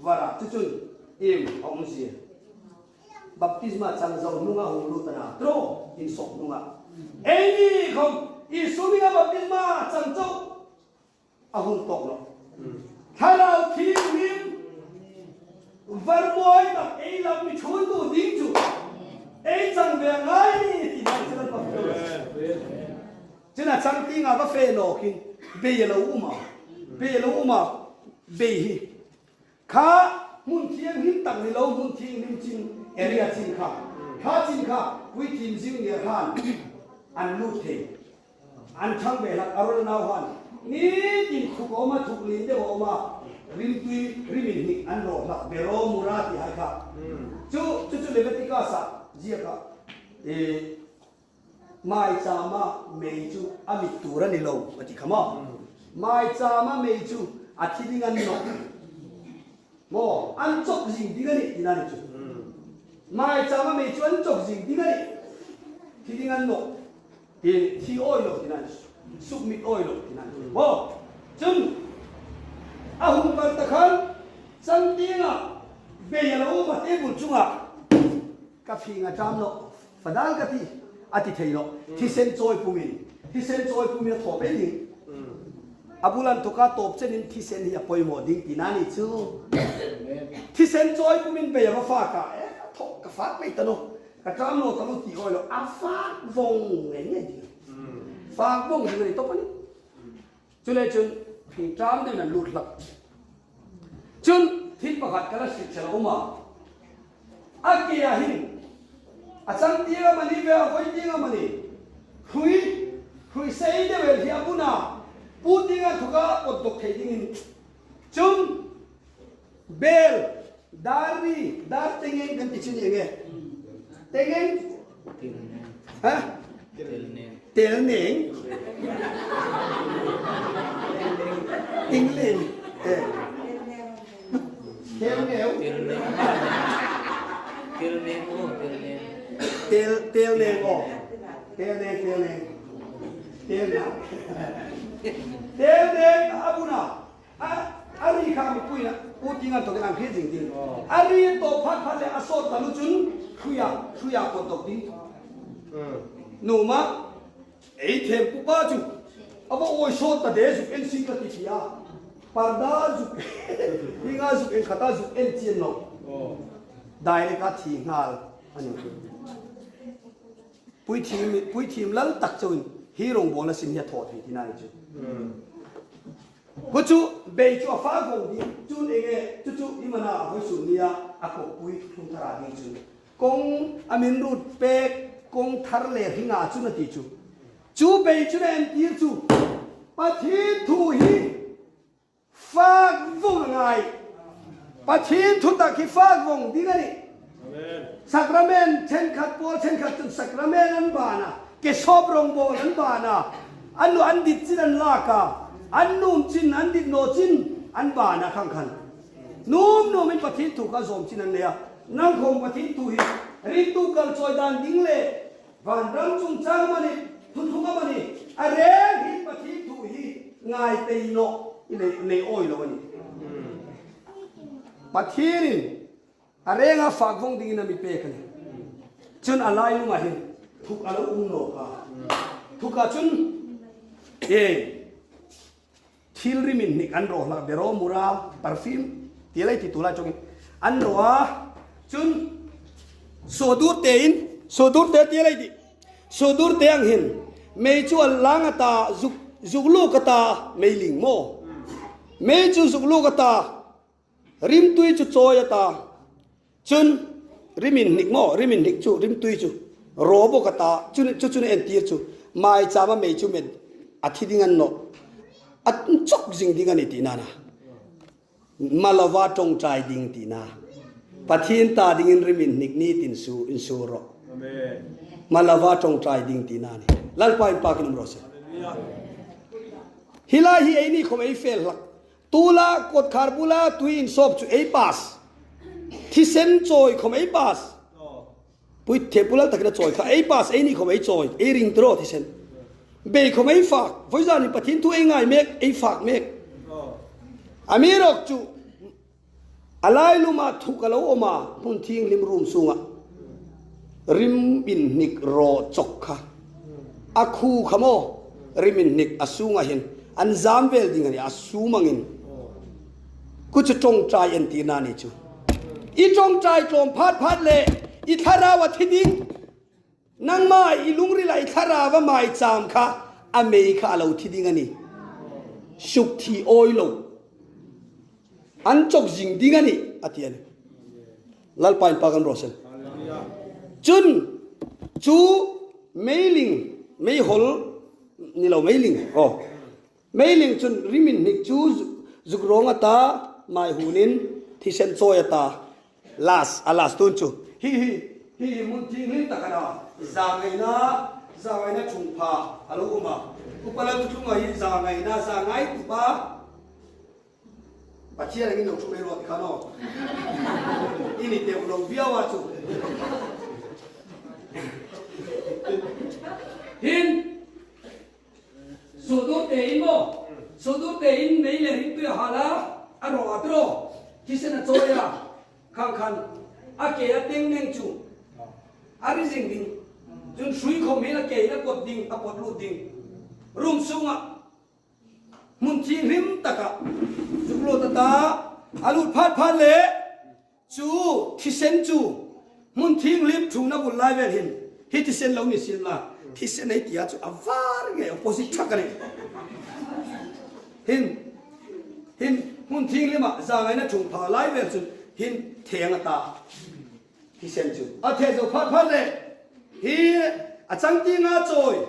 var a cucun im a um zia baptisma chang zo nunga hung lut ana tro in sok nunga ei ni khom Isu minga baptisma chang cho a hun tawk lo. Thlarau Thianghlim varmawi tak ei lam mi chhun tu ding chu ei chang ve ngai ni ti nai chu kan China chang ti nga va fe lo kin be lo uma be lo uma be hi kha hmun thianghlim tak ni lo hmun thianghlim chin area chin kha kha chin kha puithiam zing nia khan an lut thei An ṭhang ve hlak Aaron nau han nitin thuk a awm a, thuk lin deuh a awm a, rimtui rim in hnih an rawh hlak Bero Mura ti hai kha chu chu chu Leviticus ah ziak ah i maichama mei chu a mit tur a ni lo a ti kha maw? Maichama mei chu a thi ding an nawh maw? An chawp zing ding a nih tina ni chu. Maichama mei chu an chawp zing ding a nih thi ding an nawh. Ti thi awi lo ti nan suk mit awi lo ti nan maw cun a hung kal ta khan cangting ah bei a lo um a table cungah ka fing a ṭam lo fadal ka ti a ti thei lo thisen cawi pum in thisen cawi pum in a thaw pe ding a bulan tuka tawp chen in thisen hi a pawimawh ding ti na ni cu thisen cawi pum in bei a va fa ka e tho ka fak mei tano Ka ṭam lo ka lu ti oi lo a fak vong ngei ngei ding. Fak vong ding ani top ani. Cule cun phing ṭam ding an lut hlak. Cun thil pakhat kala hrilh chel a um a. A ke ah hin a cang tiang a mani ve a voi tiang a mani. Hrui hrui sei deuh el hi a bun a pu ting a thuka pot dok thei ding in cun Bel, darri, dar tengeng kan ti chin enge? Tengeng? Ha? Tel neng. Tingling e. Tel neu. Tel neng aw, tel neng. Tel tel neng aw. Tel neng tel neng. Tel neng. Tel neng abuna. A a ri kha mipui na u tinga tokin ang hri jing ding. A ri to phat phat le a sawt talu chun hruya hruya kon tok ding. Numa Ei them pupa chu a va awi sawt ta de zuk en si ka ti thei a, parda zuk hinga zuk en khata zuk en chian lo direct a thi nghal a ni. Puithim puithim lal tak chauhin hi rawngbawlna sim hi a thawh thei tihna a ni chu. Ku chu bei chu a fal vawng ding chun eng nge chu chu i mana a hawi sun nia a kawppui thuthlung thar ah ding chun kawng a min rut pek kawng thar leh hring ah chun a ti chu chu bei chun a entir chu Pathian thu hi fak vawng a ngai Pathian thu tak hi fak vawng ding a ni Sacrament thenkhat pawl thenkhat chun sacrament an ban a ke sawp rawngbawl an ban a an nu an dit chin an lak a an num chin an dit naw chin an ban a khang khan num num in Pathian thu kha zawm chin an nei a nang khawm Pathian thu hi ringtu kal chawi dan ding leh vanram chungchang a ni thuthlung a ni a reng hi Pathian thu hi ngai tei nawh i nei nei awi lo a ni Pathian in A renga fak vawng dingin a mi pek a ni. Cun a lai lungah hin thuk a lo um nawk a. Thuk ah cun e thilri min hnik an rawh hlak beraw mura perfume ti lai ti tu lai chongin an rawh a cun sudur tein sudur te ti lai ti sudur te ang hin mei chu al lang ata zuk zuk lu kata meiling mo mei chu zuk lu kata Rimtui chu chawi a ta. Cun rimin hnik maw, rimin hnik chu rimtui chu raw bawk a ta. Cun cu cun entir chu maicham a mei chu met a thi ding an nawh. A chok zing ding a ni ti na na. Malova tawngtai ding ti na. Pathian ta ding in rimin hnik ni tin su in su rawh. Malova tawngtai ding ti na ni. Lalpa in pa kin um rawh se. Hi lai hi ei ni khom ei fel hlak. Tula kawtkhar bula tui insawp chu ei pas. Thisen chawi khom ei pas. Pui the pulal takin a chawi kha ei pas ei ni khom ei chawi ei ring tiro thisen. Bei khom ei fak voizan in Pathian thu ei ngai mek ei fak mek. Amirok chu alai luma thuk alo awma hmun thianghlim room chungah rim in hnik rawh chawk kha a khu kha maw rim in hnik a sungah hin an zam vel ding ani a sum angin ku chu tawngtai entir na ni chu i tawngtai tlawm phat phat le i thlarau a thi ding Nangmah i lungril ah i thlarau a maicham kha a mei kha a lo thi ding a ni. Suk thi awi lo. An chok zing ding a ni, a ti a ni. Lalpa in pa kan rawh sen. Cun cu meiling meihol ni lo meiling oh meiling cun rimin hnik cu zukrawng ata mai hunin thisen chawi ata Last a last tun chu hi hi hi hi hmun thianghlim tak ana zangaina zangaina thungpha a lo awm a upala thuthlunga hi zangaina zangai tupa Pathian angin lo thu mai ruat kha no i ni teuh lo viau a chu hin Sudur tein maw? Sudur tein mei le rimtui a hal a, a rawh a tiraw? Thisen a chawi a, khang khan a ke a teng neng chu a ri zing ding. Cun hrui khom hin a ke in a pawt ding, a pawt lut ding. Room chungah hmun thianghlim takah zuk lut a ta, a lut phat phat le Cu thisen cu hmun thianghlim thumnak bul lai vel hin hi thisen lo ni sil la thisen ei tia cu a var nge opposite thak ani hin hin hmun thianghlim ah zangai na thung pha lai vel cun hin theng ata thisen cu a the zo phat phat le hi a changti nga chawi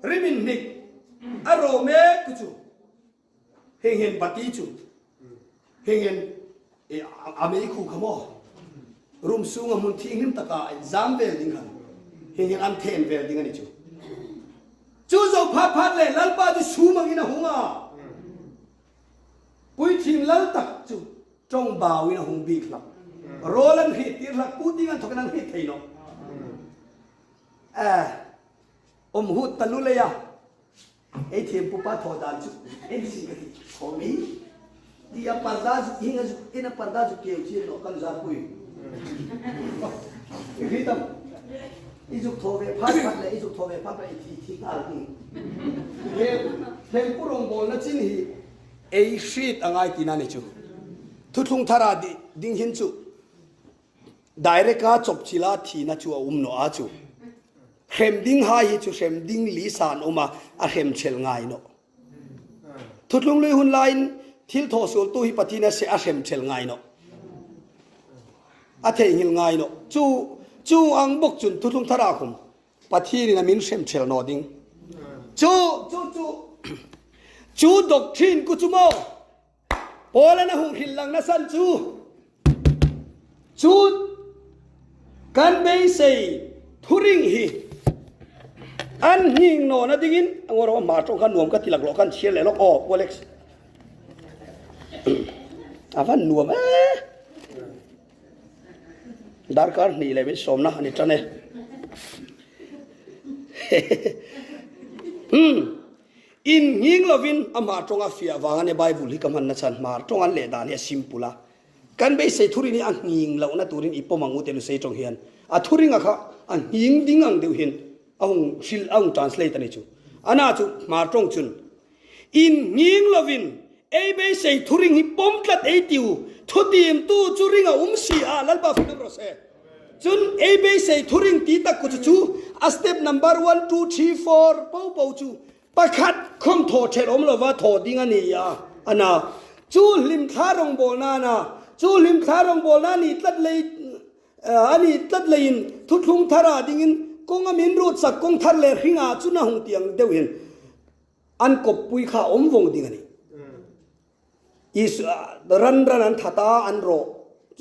rimin hnik a ro me ku chu Heng hin bati chu heng hin a mei khu kha maw room sung a hmun thianghlim taka in zam vel ding khan heng hin an then vel ding ani chu chu zo phat phat le lalpa chu sum angin a hung a. Puithiam lal tak chu tawng bauin a hung bik hlak. Rawl an hrih tir hlak, pu ding an thawkin an hrih thei lo. Eh, awm hut ta lu lei a, ei thiam pupa thaw dan chu en sin ka ti khaw mi. Ti a parda zuk hing a zuk in a parda zuk keu chin lo kan zar pui. I hri tam. I zuk thaw ve phat phat le i zuk thaw ve phat phat i thi thi nghal hung. He thengpu rawngbawlna chin hi Ei hrit a ngai tihna ni chu. Thuthlung thara ding hin chu direct a chawpchila thihna chu a um nawh a chu. Hrem ding hai hi chu hrem ding li sa an um a, a hrem chel ngai nawh. Thuthlung lui hun laiin thil thawh sual tu hi Pathian a se a hrem chel ngai nawh. A theihnghilh ngai nawh. Chu chu ang bawk chun thuthlung thara khum Pathian in a min hrem chel nawh ding. Chu chu chu chu doctrine ku chu maw Paul an a hung hrilh lang nasan chu chu kan beisei thuring hi an hning nawn a dingin angor a hma tawng khan nuam ka ti lak loh khan chhiar leh lawk aw Alex avan nuam e Darkar hnih leh min sawmna a ni tan e. Hmm. In nghing lovin amah tawnga fiah vang a ni Bible hi ka hmanna chhan hmar tawng an leh dan hi a simple a. Kan beisei thurin hi a nghing lohna turin i pawm ang u te Lusei tawng hian a thuringa kha a nghing ding ang deuh hin a hung hrilh a hung translate a ni chu. Ana chu hmar tawng chun In nghing lovin ei beisei thuring hi pawm tlat ei tiu thutimtu chu ring a um si a, Lalpa fing rawh se. Chun ei beisei thuring ti tak ku chu chu a step number one, two, three, four po po chu pakhat khawm thaw thelh awm lova thaw ding a ni a, a na. Chu hlimthla rawngbawl nana chu hlimthla rawngbawl na ni tlat lei a ni tlat leiin thuthlung thar ah dingin kawng a min rut sak kawng thar leh hring ah chun a hung tiang deuh hin An kawppui kha a awm vawng ding a ni. Isua ran ran an that a, an rawh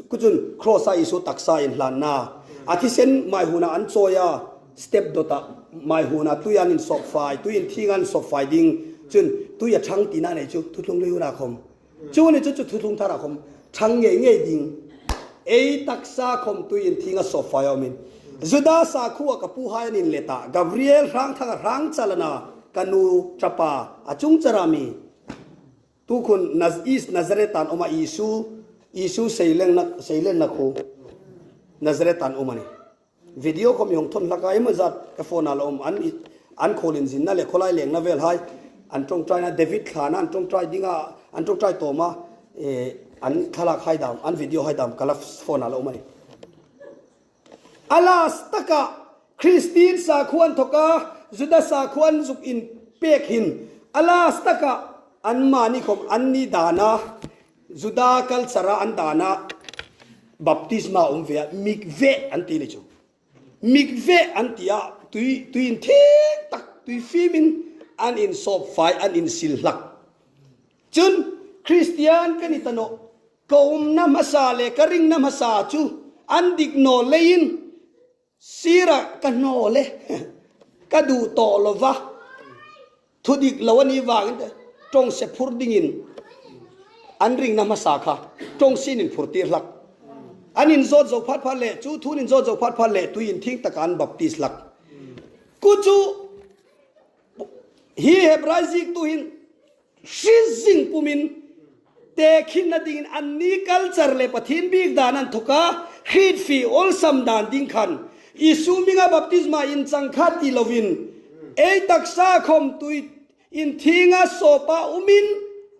ku chun Cross a Isua taksa in hlanna a thisen mai hunah an chawi a, step dawtah mai hunah tui an insawp fai, tui in thing an sawp fai ding chun tui a thang tihna nei chu thuthlung lui hunah a khawm. Chu ni chu chu thuthlung thar a khawm thang ngei ngei ding. Ei taksa khawm tui in thing a sawp fai awm in Juda sakhua ka pu hai an in let ah Gabriel hrangthanga hrang chalana ka nu tapa a chung chara mi tu khun East Nazareth an awm a Isu Isu seilengna seilenna khu Nazareth an awm a ni. Video khaw mi hawng thawn hlak a emaw zat ka phone ah la awm an an khawl in zinna leh khawlai lengna vel hai an tawngtai na David thlana an tawngtai ding a an tawngtai tawm a eh an thlalak hai dam an video hai dam ka la phone ah la awm a ni. A last takah Christine sakhua an thawk a Juda sakhua an zuk in pek hin a last takah an mahni khawm an ni dan a Juda culture a an dan a baptisma awm ve a mikveh an ti ni chu. Mikveh an ti a tui tui in thing tak tui fim in an in sawp fai an in sil hlak. Chun Christian ka ni ta nawh ka awmna hmasa leh ka ringna hmasa chu an dik naw leiin Sirah ka hnawl e, ka duh tawh lo va, thu dik lo a nih vangin te tawng se phur dingin an ringna hmasa kha tawng sin in phur tir hlak. An in zawt zo phat phat leh chu thun in zawt zo phat phat leh tui in thing taka an baptist hlak. Ku chu hi Hebrai ziktu hin Hri zing pumin tehkhinna dingin anni culture leh Pathian bik dan an thawk a, Hritfi awlsam dan ding khan Isu minga baptisma in chang kha ti lovin ei taksa khawm tui in thinga sawpa umin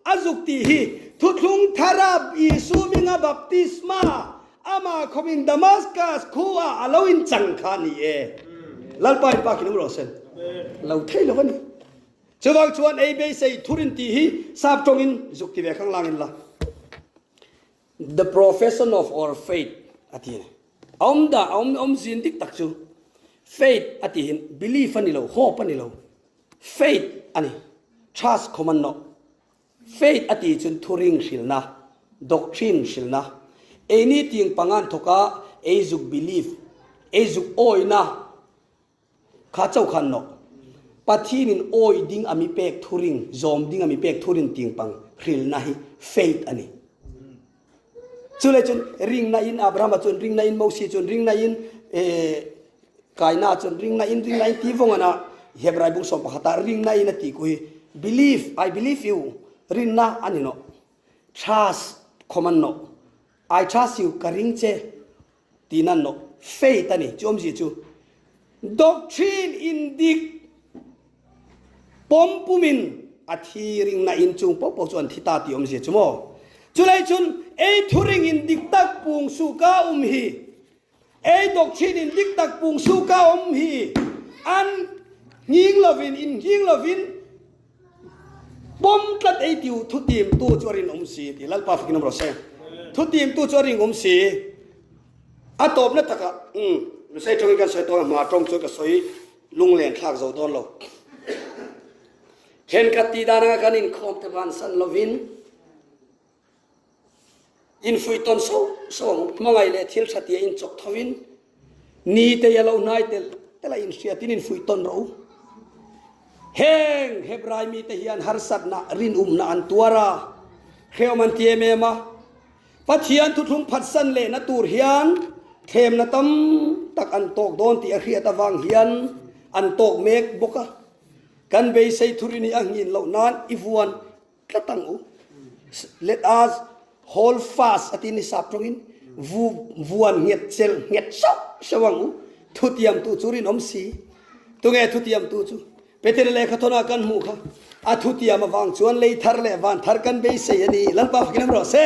a zuk tih hi thuthlung thara Isu minga baptisma ama khawmin Damascus khua a lo in chang kha ni e. Lalpa in pa khi nung rawh sen. Lo thei lo a ni. Chuvang chuan ei beisei thurin tih hi sap tawngin zuk ti ve khang lang in la. The profession of our faith a ti a ni. A awm dah, a awm awm zin dik tak chu faith a ti hin belief a ni lo, hope a ni lo. Faith a ni. Trust khawm an nawh. Faith a ti chun thuring hrilhna, doctrine hrilhna. Eini ting pangan thawka ei zuk belief, ei zuk awina, Kha cho khan nawh. Pathian in awi ding a mi pek thuring, zawm ding a mi pek thurin ting pang. Hrilna hi faith a ni. Chu leh chuan ringna in Abrahama chuan ringna in Mosi chuan ringna in Kaina chuan ringna in ringna in tih vawng ana Hebrai bung sawm pakhata ringna in a tih ku hi believe I believe you rinna a ni nawh trust khawm an nawh I trust you ka ring che tih nan nawh faith a ni chu awmzia chu doctrine in dik Pawm pumin a thi ringna in chung paoh paoh chu an thi ta tih awmzia chu maw? Chulai chun ei thuring in dik tak pung suh ka um hi, ei doctrine in dik tak pung suh ka um hi an nghing lovin in nghing lovin pawm tlat ei tiu thutim tu chu a rinawm si tih Lalpa fakin awm rawh se. Thutim tu chu a rinawm si. A tawpna takah umm Lusei tawngin kan sawi tawn a hma tawng chuan ka sawi Lunglen thlak zo dawn lo. Thenkhat tih dan anga kan inkhawm te vansan lovin infuih tawn sauh sauh ang. Hmangaih leh thil tha tia inchawk thovin ni te a lo hnai tel tel a inhriatin infuih tawn rawh u. Heng Hebrai mite hian harsatna rinawmna an tuar a, hrehawm an ti em em a. Pathian thuthlung phatsan lehna tur hian thlemna tam tak an tawk dawn tih a hriat avang hian an tawk mek bawk a. Kan beisei thurin hi a nghin loh nan i vuan tlat ang u. Let us hold fast a ti ni sap tawngin vu vuan nghet chel nghet sauh sauh ang u. Thutiamtu chu rinawm si. Tunge thutiamtu chu? Petera lehkha thawnah kan hmuh kha a thutiam avang chuan lei thar leh van thar kan beisei a ni. Lalpa fakin awm rawh se.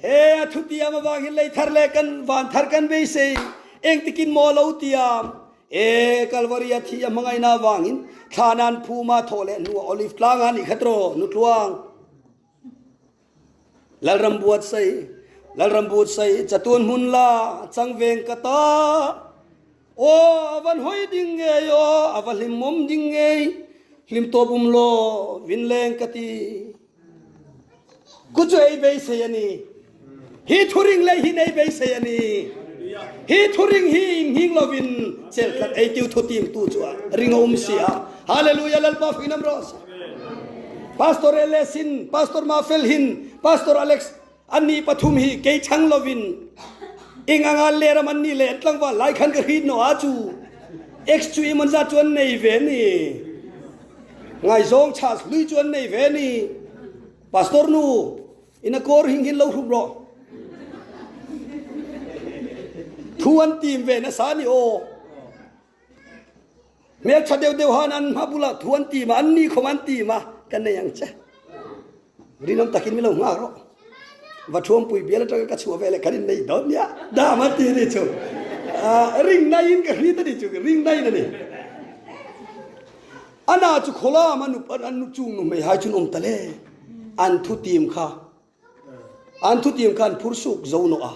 He a thutiam avang hin lei thar leh kan van thar kan beisei. Engtikin maw lo tiam? E Kalvari a thi a hmangaihna avangin thlana an phuma thawh leh hnuah Olive tlanga nih kha tiraw nutluang. Lalram buatsaih, Lalram buatsaih, chatuan hmun la changveng ka ta. Aw a van hawi ding ngei aw, a va hlimawm ding ngei, hlim tawp um law, vin leng ka ti. Ku chu ei beisei a ni. Hi thuring lei hi nei beisei a ni. Hi thuring hi inghing lovin cel tlat ei tiu thu tim tu chu a ring a um si a. Hallelujah Lalpa fuin am rawh se. Pastor LS in, Pastor Mafel hin, Pastor Alex anni pathum hi kei chang lovin ing anga leram anni le an tlangval lai khan ka hrit no a chu X chu imon za chuan nei ve ni. Ngaizawng chas lui chuan nei ve ni. Pastor nu Ina kawr hing hin lo hrup rawh. Thu an tim ve nasa ni aw. Hmel tha deuh deuh han an hma bulah thu an tim a, an ni khawm an tim a, kan nei ang che. Rinawm takin min lo nghak rawh. Va thuampui bial atanga ka chhuah veleh kan innei dawn nia. Dam an ti a ni chu. Ring naiin ka hrit a ni chu, ring naiin a ni. Ana chu khawlam a nup an nu chung nu hmei hai chun awm ta le. An thu tim kha an thu tim kha an phur suk zo no a.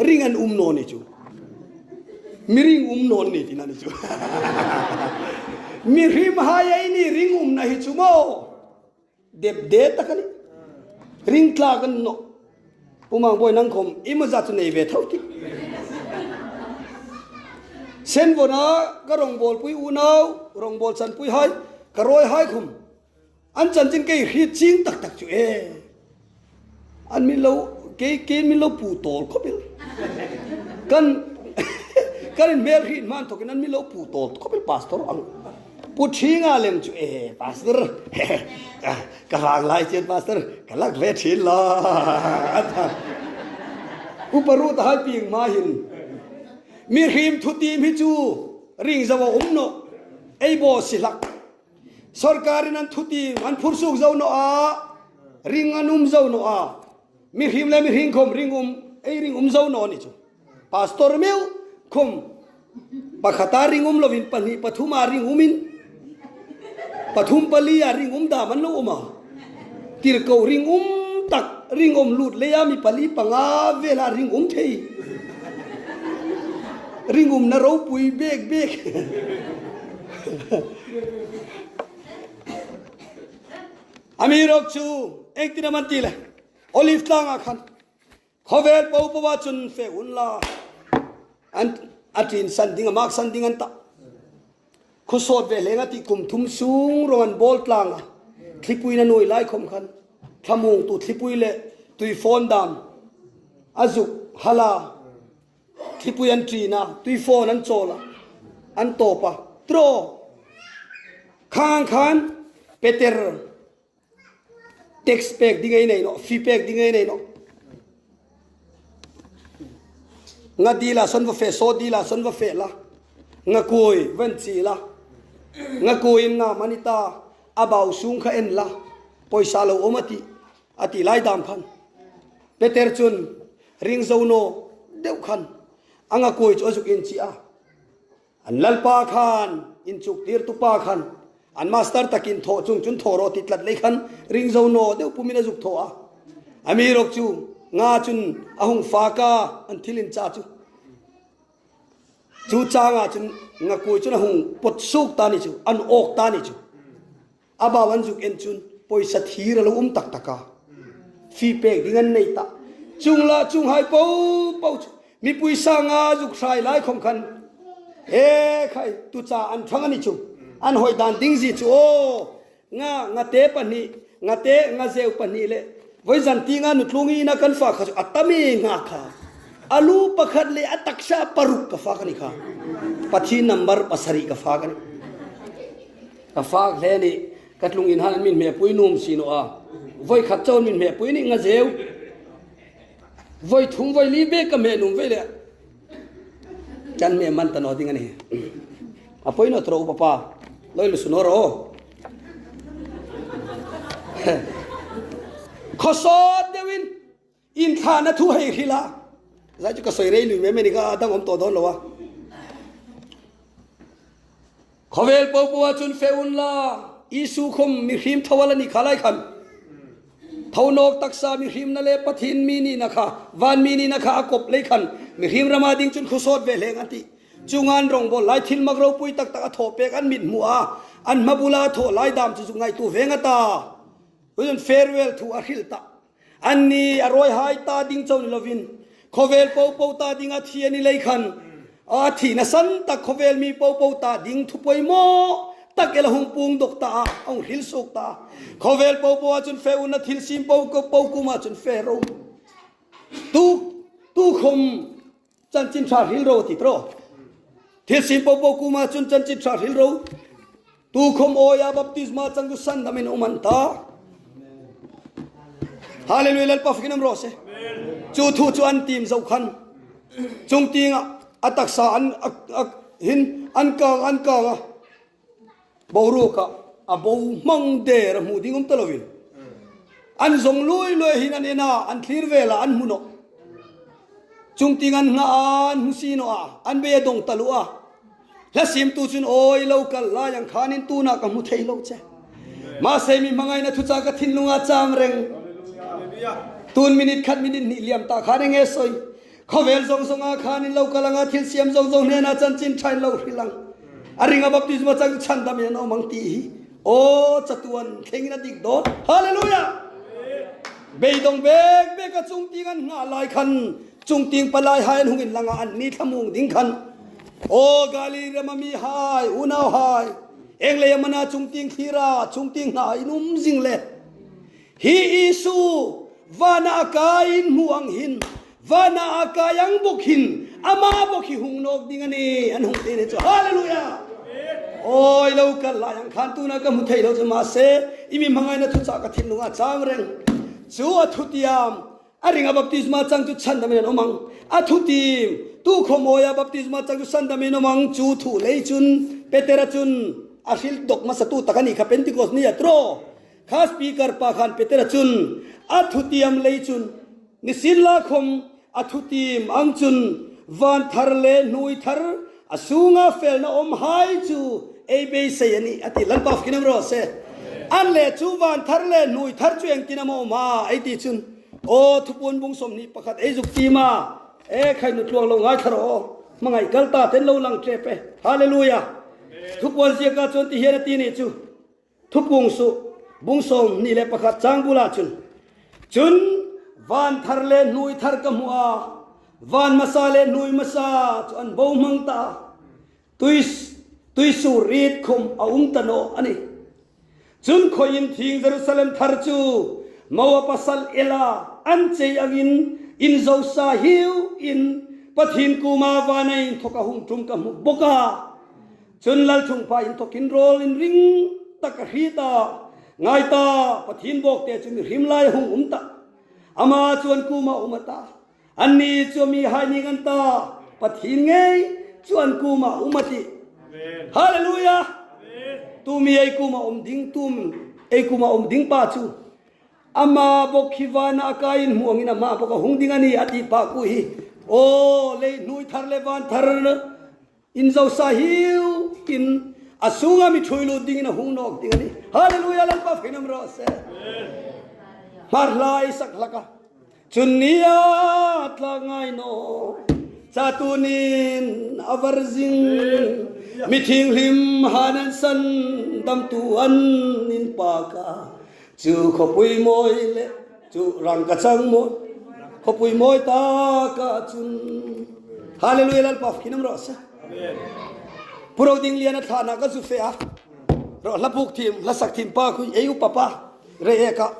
Ring an um no ni chu. Mi ring um non ni tina ni chu. Mi hrim hai ai ni ring um na hi chu mo. Dep de tak a ni. Ring tlak an nawh. Pu Mang Bawi nang khawm i maw zat chu nei ve tho ti. Senvawn a ka rawngbawlpui unau rawngbâwl chanpui hai ka rawi hai khum. An chanchin kei hriat ching tak tak chu e. An min lo kei kei min lo pu tawl khawp il. Kan kan in hmel hriat hman thawkin an min lo pu tawl khawp il pastor ang. Pu Ṭhinga lem chu e pastor ka vang lai chuan pastor ka lak ve ṭhin la Upa Ruth a hai ping hma hin mi hrim thutim hi chu ring zo a um no ei bo si hlak sarkar in an thutim an phur suk zo no a ring an um zo no a mi hrim le mi hring khom ring um ei ring um zo no ni chu Pastor meuh khum pakhata ring um lovin pahnih pathuma ring umin pathum palia ring um dam an lo awm a. Tirhkoh ring um tak ring awm lut leia mi pali panga vela ring um thei. Ring umna ropui bek bek. Ami rawk chu engtin a man ti le? Olive tlangah khan Khawvel po po ah cun fe un la an a ṭin san ding a mak san ding an tah. Khuasawt ve hleng a ti kum thum sung rong an bawl tlang a thlipui na nuai lai khom khan. Thlamung tu thlipui leh tui fawn dan a zuk hal a, thlipui an ṭin a, tui fawn an chawl a, an tawp a, tiraw? Khang khan Peter tax pek ding ei nei nawh, fee pek ding ei nei nawh. Nga dil ah sawn va feh, saw dil ah sawn va feh la, nga kawi va in chih la, nga kawi in nga man i ta, a bau sung kha en la, pawisa lo awm a tih a tih lai dam khan Peter chun ring zo naw deuh khan a nga kawi chu a zuk in chih a, an lalpa khan in chuk tir tu pa khan an master takin thawh chung chun thawh rawh ti tlat lei khan ring zo naw deuh pumin a zuk thawh a, a mi rawk chu nga chun a hung fak a an thil in cha chu. Chu changah cun ngakui cun a hung pot suk ta ni cu an awk ta ni cu a bau an zuk en cun poisa thir a lo um taktak a fi pek ding an nei ta cung la cung hai po po cu mipui sa nga zuk hrai lai khom khan he khai tu cha an thang ani chu an hoi dan ding zi chu o Nga ngate pahnih, ngate ngazeu pahnih le voi zan ti nga nutlung i na kan fa kha cu a tam i nga kha alu pakhat le a taksa paruk ka fa ka ni kha pathi number pasarih ka fa ka ni ka fa hle ni ka tlung in han min me pui num si no a voi khat chon min me pui ni ngazeu voi thum voi li be ka me num ve le Chan me man ta no ding ani. A poi no tro papa. Loi lu suno ro. Khosot deuhin in thla na thu hei hrila. Zai chu ka soi rei lui me me ni ka dang om to don lo a. Khawvel po po chun fe un la Isu khom mi hrim thawal ani kha lai khan. Thonok taksa mi hrim na le pathin mi ni na kha van mi ni na kha akop lei khan mi hrim rama ding chun khusot ve hleng anti chungan rong bol lai thil mak ropui tak tak a tho pek an mit mu a an mabula tho lai dam chu ngai tu venga ta un farewell thu a hril ta an ni a roi hai ta ding cho ni lovin khawvel po po ta ding a thi ani lei khan a thi na san tak khawvel mi po po ta ding thu poi mo tak ela hung pung dok ta a ong hril suk ta khawvel po po a chun fe un na thil sim po ko po kuma chun fe ro tu tu khom chanchin tha hril ro ti tro thil sim po po kuma chun chanchin tha hril ro tu khom oya baptisma chang san damin uman ta hallelujah lalpa fakinam ro se chu thu chu an tim zo khan chung tinga ataksa an hin an kang an kang a boruka a bo mang der a hmu ding um talovin an zong lui lui hin an ena an thlir vela an hmuno chung ting an nga an hmusino a an be dong talu a Hla simtu cun awi lo kal lai ang khan in tuna ka hmu thei lo che. Mahse mi hmangai na thucha ka thinlung ah cham reng. Tun minute khat minute hnih liam ta khan enge soi. Khawvel zong zong ah khan in lo kal anga thil siam zong zong hnen ah chanchin tha in lo hrilang. A ringa baptisma chang chan dam in omang ti hi. O chatuan thleng in a dik dawn. Hallelujah. Beidong bek bek a chung ting an nga lai khan chung ting palai hai an hung in langa an ni thlamung ding khan Aw Gali ram mi hai unau hai englei amana chungting thlira chungting hna in um zing le hi Isu vana akai in hmu ang hin vana akai ang bok hin ama bok hi hung nok ding ani an hung te ne chu hallelujah oi lo kal lai ang khan tu na ka mu thei lo chu ma se imi mangai na thu cha ka thin lunga chang reng chu a thu tiam A ring a baptisma chang chu chhandam in an awm ang. A thutim tu khawmawi a baptisma chang chu sandam in awm ang. Chu thu lei chun Petera chun a hril dawk hmasa tu tak a nih kha Pentecost ni a tro. Kha speaker pa khan Petera chun a thutiam lei chun nisin la khawm a thutim ang chun van thar le hnui thar a sunga felna awm hai chu ei beisei a ni a ti. Lalpa fakin awm rawh se. An le chu van thar le hnui thar chu engtin a maw awm a ei ti chun aw thupun bung 21 ei zuk ti ma e khai nu tluang lo ngai thla rawh aw hmangaih kal ta ten lo lang ṭep e hallelujah thupuan ziaka chuan ti hian a ti nih chu Thupung suh bung 21 cang bulah cun cun van thar le hnui thar ka hmuh ah van hmasa le hnui hmasa cu an bo hmang ta tui tuisur rit khum a um ta no ani cun khoi in thing Jerusalem thar cu Moa pasal Ela an chei angin in zo sa hiu in Pathin kuma vana in thawk a hung tum ka hmu bawk a. Cun lalchungpa in thawk in rawl in ring tak a hri ta. Ngai ta, Pathin bawk te cu mi hrim lai a hung um ta. Ama chuan kuma um a ta. Annih cu mi hai ning an ta. Pathin ngei cu an kum ah um a ti. Hallelujah! Tu mi ei kum a um ding tum ei kum a um ding pa cu ama bok hi van ah kai in hmuang in ama bok a hung ding ani a ti pa ku hi o lei hnui thar le van thar in zo sa hiu in a sunga mi thui lut ding in a hung nok ding ani. Hallelujah! Lalpa finam ro se. Mar hlai sak hlaka Cun ni a tla ngai naw, catunin a var zing, mi thinghlim han an san damtu an in pa ka cu khuapui mawi le cu rang ka cang mawi khuapui mawi ta ka cun. Hallelujah Lalpa khinam ro se. Puro ding lian a thla na ka zu fe a ro hlapuk thim hlasak thim pa khu ei u papa Re e ka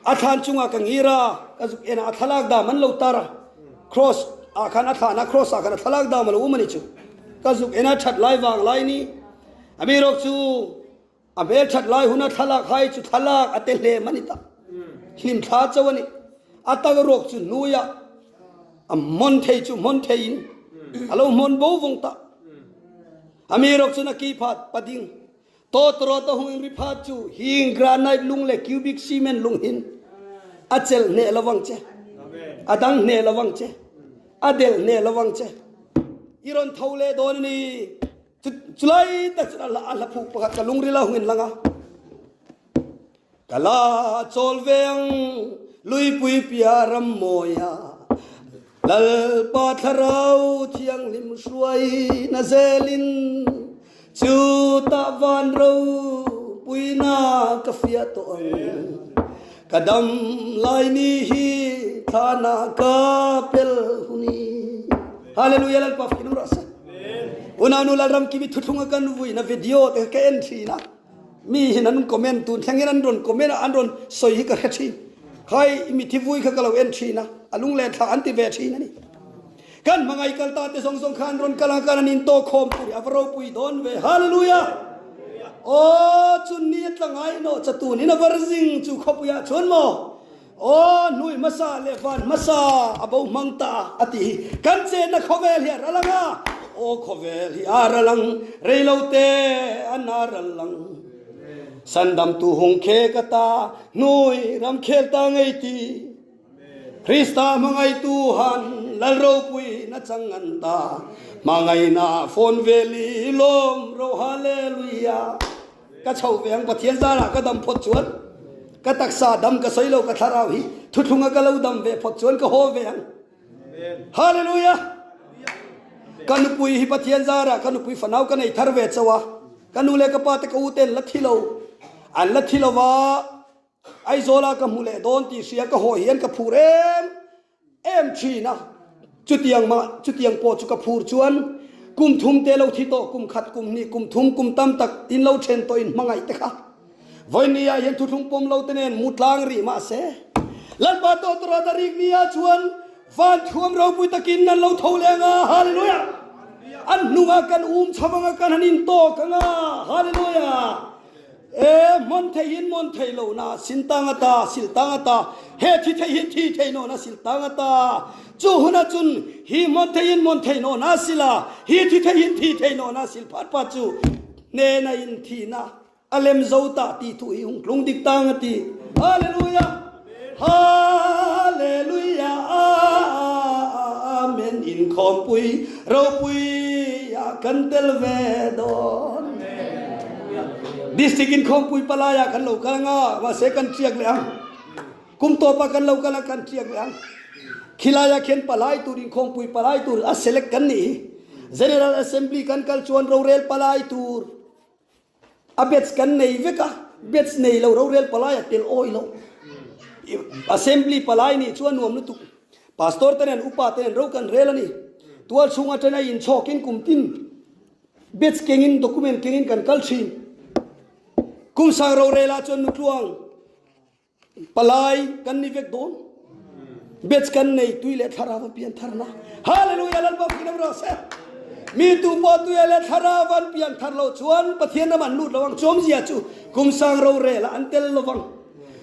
a thlan chungah ka ngira ka zuk en a thlalak da man lo tar cross a khan a thlan a cross a khan a thlalak da malo umani chu ka zuk en a that lai wang lai ni ami rok chu a hmel that lai huna thlalak hai chu thlalak a te hle mani ta hlim thla chawani atag rok chu nuya a mon thei chu mon thei in alo mon bo vong ta ami rok chu na ki phat pading Tawtawrawt a hung in riphat cu hing granite lung le cubic cement lung hin a cel hne lovang che. A dang hne lovang che. A del hne lovang che. I ron tho le don ni chulai tak chu a hla phuk pakhat ka lungrila hung in langa. Kala chawl veng luipui pia ram mawia Lalpa thlarau thianghlim hruai na zelin chu ta van ro puina ka fia to ang ka dam lai ni hi thana ka pel huni. Hallelujah Lalpa fakin ra sa unau nu lalram kimi thuthlunga kan vui na video te ka en thina Mi hin an comment tun thleng in an rawn comment a, an rawn sawi hi ka hre thin. Khai mi thivui kha ka lo en thin a, a lunglen thlak an ti ve thin a ni. Kan hmangai kal ta te zawng zawng kha an rawn kal a, kan an in tawk khawm tur hi a va ropui dawn ve. Hallelujah! Aw chun ni a tla ngai nawh chatun in a var zing chu khawpui ah chuan maw Aw hnui hmasa le van hmasa a bo hmang ta a ti hi kan chenna khawvel hi a ral ang a, aw khawvel hi a ral ang, reilo te an a ral ang. Sandamtu hung khe ka ta, hnui ram khel ta ngei ti. Krista hmangaitu han lal ropui na chang an ta, hmangaihna fawn veli lawm ro hallelujah. Ka chho ve ang Pathian zarah ka dam phawt chuan ka taksa dam ka sawi lo ka thlarau hi thuthlunga ka lo dam ve phawt chuan ka haw ve ang. Hallelujah! Ka nupui hi Pathian zarah ka nupui fanau ka nei thar ve chauh a, ka nu leh ka pa te ka u te an la thi lo, an la thi lo va, Aizawla ka hmu leh dawn tih hria ka haw hian ka phur em em thin a, chutiang mah chutiang pawh chu ka phur chuan kum thum te lo thi tawh kum khat kum hnih kum thum kum tam tak in lo then tawh in hmangaih te kha vawinia ah hian thuthlung pawm lo te nen mu tlang rih mah se Lalpa tawh tura ta rik ni ah chuan van thuam ropui takin an lo tho leh anga Hallelujah an hnungah kan um chho anga kan han in tawk anga Hallelujah E hmon thei hin mon thei lo na sin tang ata sil tang ata he thi thei hin thi thei no na sil tang ata chu huna chun hi mon thei hin mon thei no na sila hi thi thei hin thi thei no na sil phat pa chu ne na in thi na alem zo ta ti thu hi hung tlung dik tang ati hallelujah hallelujah amen in khom pui ropui a kan tel ve don District inkhawmpui palai ah kan lo kal anga mahse kan chiak leh ang. Kum tawp ah kan lo kal a kan chiak leh ang. Khilai ah khian palai tur inkhawmpui palai tur a select kan nih hi. General Assembly kan kal chuan rorel palai tur a batch kan nei vek a, batch nei lo rorel palai a tel awi lo. Assembly palai nih chuan nuam lutuk. Pastor te nen upa te nen ro kan rel a ni. Tual chhung atana inchhawkin kum tin Batch kengin document kengin kan kal thin. Kum sang rorel ah chuan nutluang Palai kan ni vek dawn. Batch kan nei tui leh thlarau a pian tharna. Hallelujah Lalpa fakin awm rawh se. Mi tu pawh tui leh thlarau an pian thar loh chuan Pathian ram an lut lo ang. Chawmzia chu kum sang rorel ah an tel lo vang.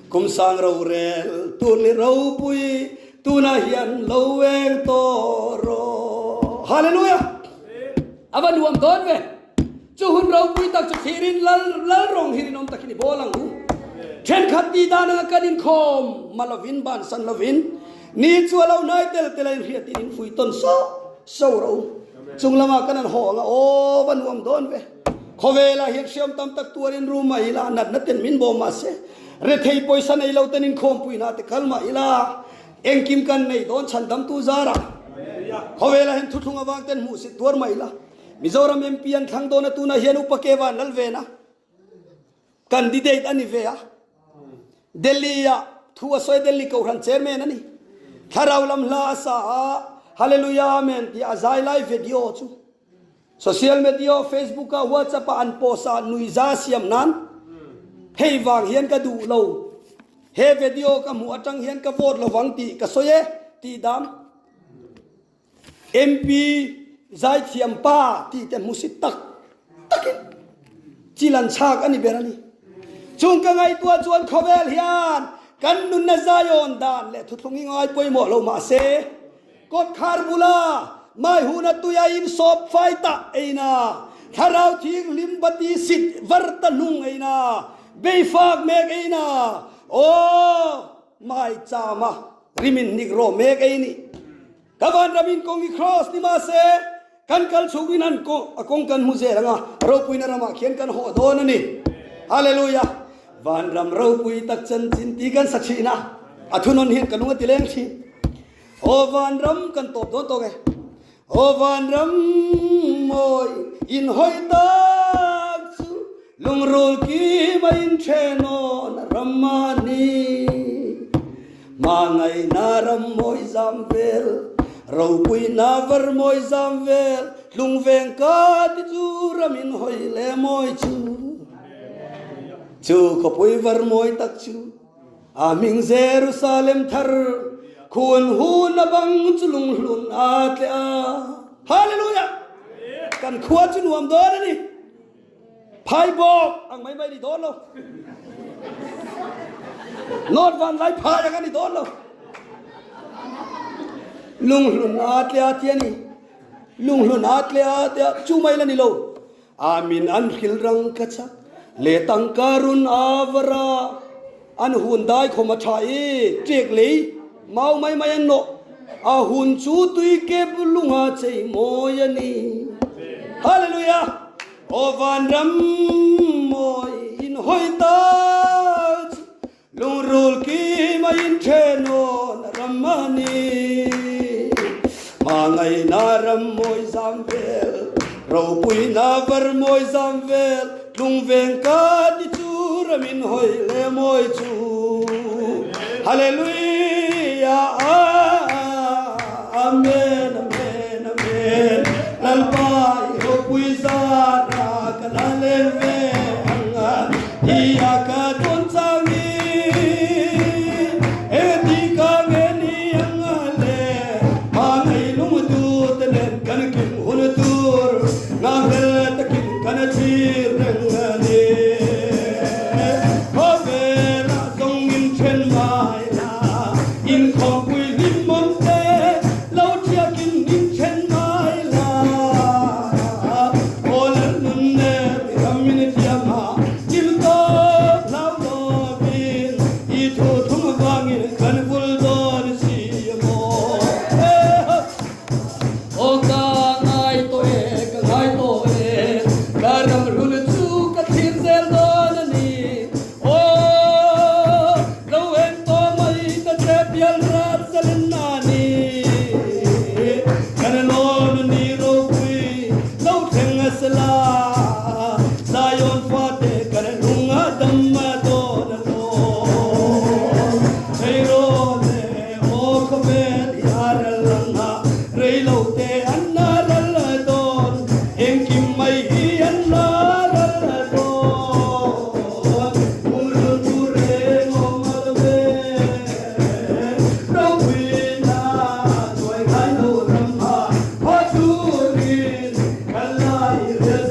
Kum sang rorel tur ni ropui tunah hian lo eng tawh rawh. Hallelujah. A va nuam dawn ve. Chu hun ropui tak chu thlirin lal lal rawng hi rinawm takin i bawl ang u. Thenkhat tih dan anga kan inkhawm ma lovin bansan lovin ni chu a lo hnai tel tel a inhriat in infui tawn sauh sauh rawh u. Chung lamah kan han haw ang a, aw va nuam dawn ve. Khawvelah hian hriam tam tak tuarin rum mah ila, natna ten min bawm mah se, rethei pawisa nei lo ten inkhawmpui hna te kal mah ila, engkim kan nei dawn chhandamtu zarah. Khawvelah hian thuthlung avang ten hmuhsit tuar mah ila, Mizoram MP an thlang dawn a tunah hian Upa Kevan Lalvena candidate a ni ve a. Delhi ah thu a sawi Delhi Kohhran chairman a ni. Thlarau lam hla a sa a, Hallelujah Amen tih a zai lai video chu social media Facebook ah WhatsApp ah an post a nuiza siam nan hei vang hian ka duh lo he video ka hmuh atang hian ka vote lovang tih ka sawi e tih dam. MP zaithiam pa tih te hmusit tak takin chil an chhak a ni ber a ni. Chung ka ngaihtuah chuan khawvel hian kan nunna zaiawn dan leh thuthlung hi ngai pawimawh lo mah se, kawtkhar bula mai huna tuia insawp fai tah eina, thlarau thianghlim bati sit var ta hnung eina, beifak mek eina, aw mai chama Rimin hnik rawh mek ei ni. Ka vanram in kawng i cross ni mahse kan kal chhuk in an a kawng kan hmu zel anga ropuina ramah khian kan haw dawn a ni. Hallelujah. Vanram ropui tak chanchin ti kan sa thin a, a thunawn hian ka lung a ti leng thin. Aw vanram kan tawp dawn tawk e. Aw vanram mawi in hawi tak chu lungrul kim a in thenawn ram a ni. Hmangaihna ram mawi zam vel, ropuina var mawi zam vel, tlungveng ka ti chu ram in hawi le mawi chu. Chu khawpui var mawi tak chu A hming Jerusalem thar khun hun a bang chu lunghlun a tle a. Hallelujah! Kan khua chu nuam dawn a ni. Phai bawk ang mai mai ni dawn lo. North van lai phai ang a ni dawn lo. Lunghlun a tle a ti a ni. Lunghlun a tle a tia chu mai la ni lo. Amin an hril rang ka chak le tangka run a vara an hun dai khawm a tha i ṭek lei mau mai mai an nawh a hun chu tui kep lunga chei mawi a ni. Hallelujah! Aw vanram mawi in hawi ta chu Lungrul kim a inthenawn ram a ni. Hmangaihna ram mawi zam vel, ropuina var mawi zam vel, tlungveng ka ti chu ram in hawi le mawi chu. Hallelujah Amen Amen Amen Lalpa i ropui zan a ka la leng ve ang a. Tia ka dawn changin engati ka nge ni ang a le? Hmangaih lungtu te nen kan kim hun tur nghahhlel takin kan thlir reng a ni. Khawvelah zawng in then mai la, inkhawmpui hlim mawm te lo thiakin. Thil thil.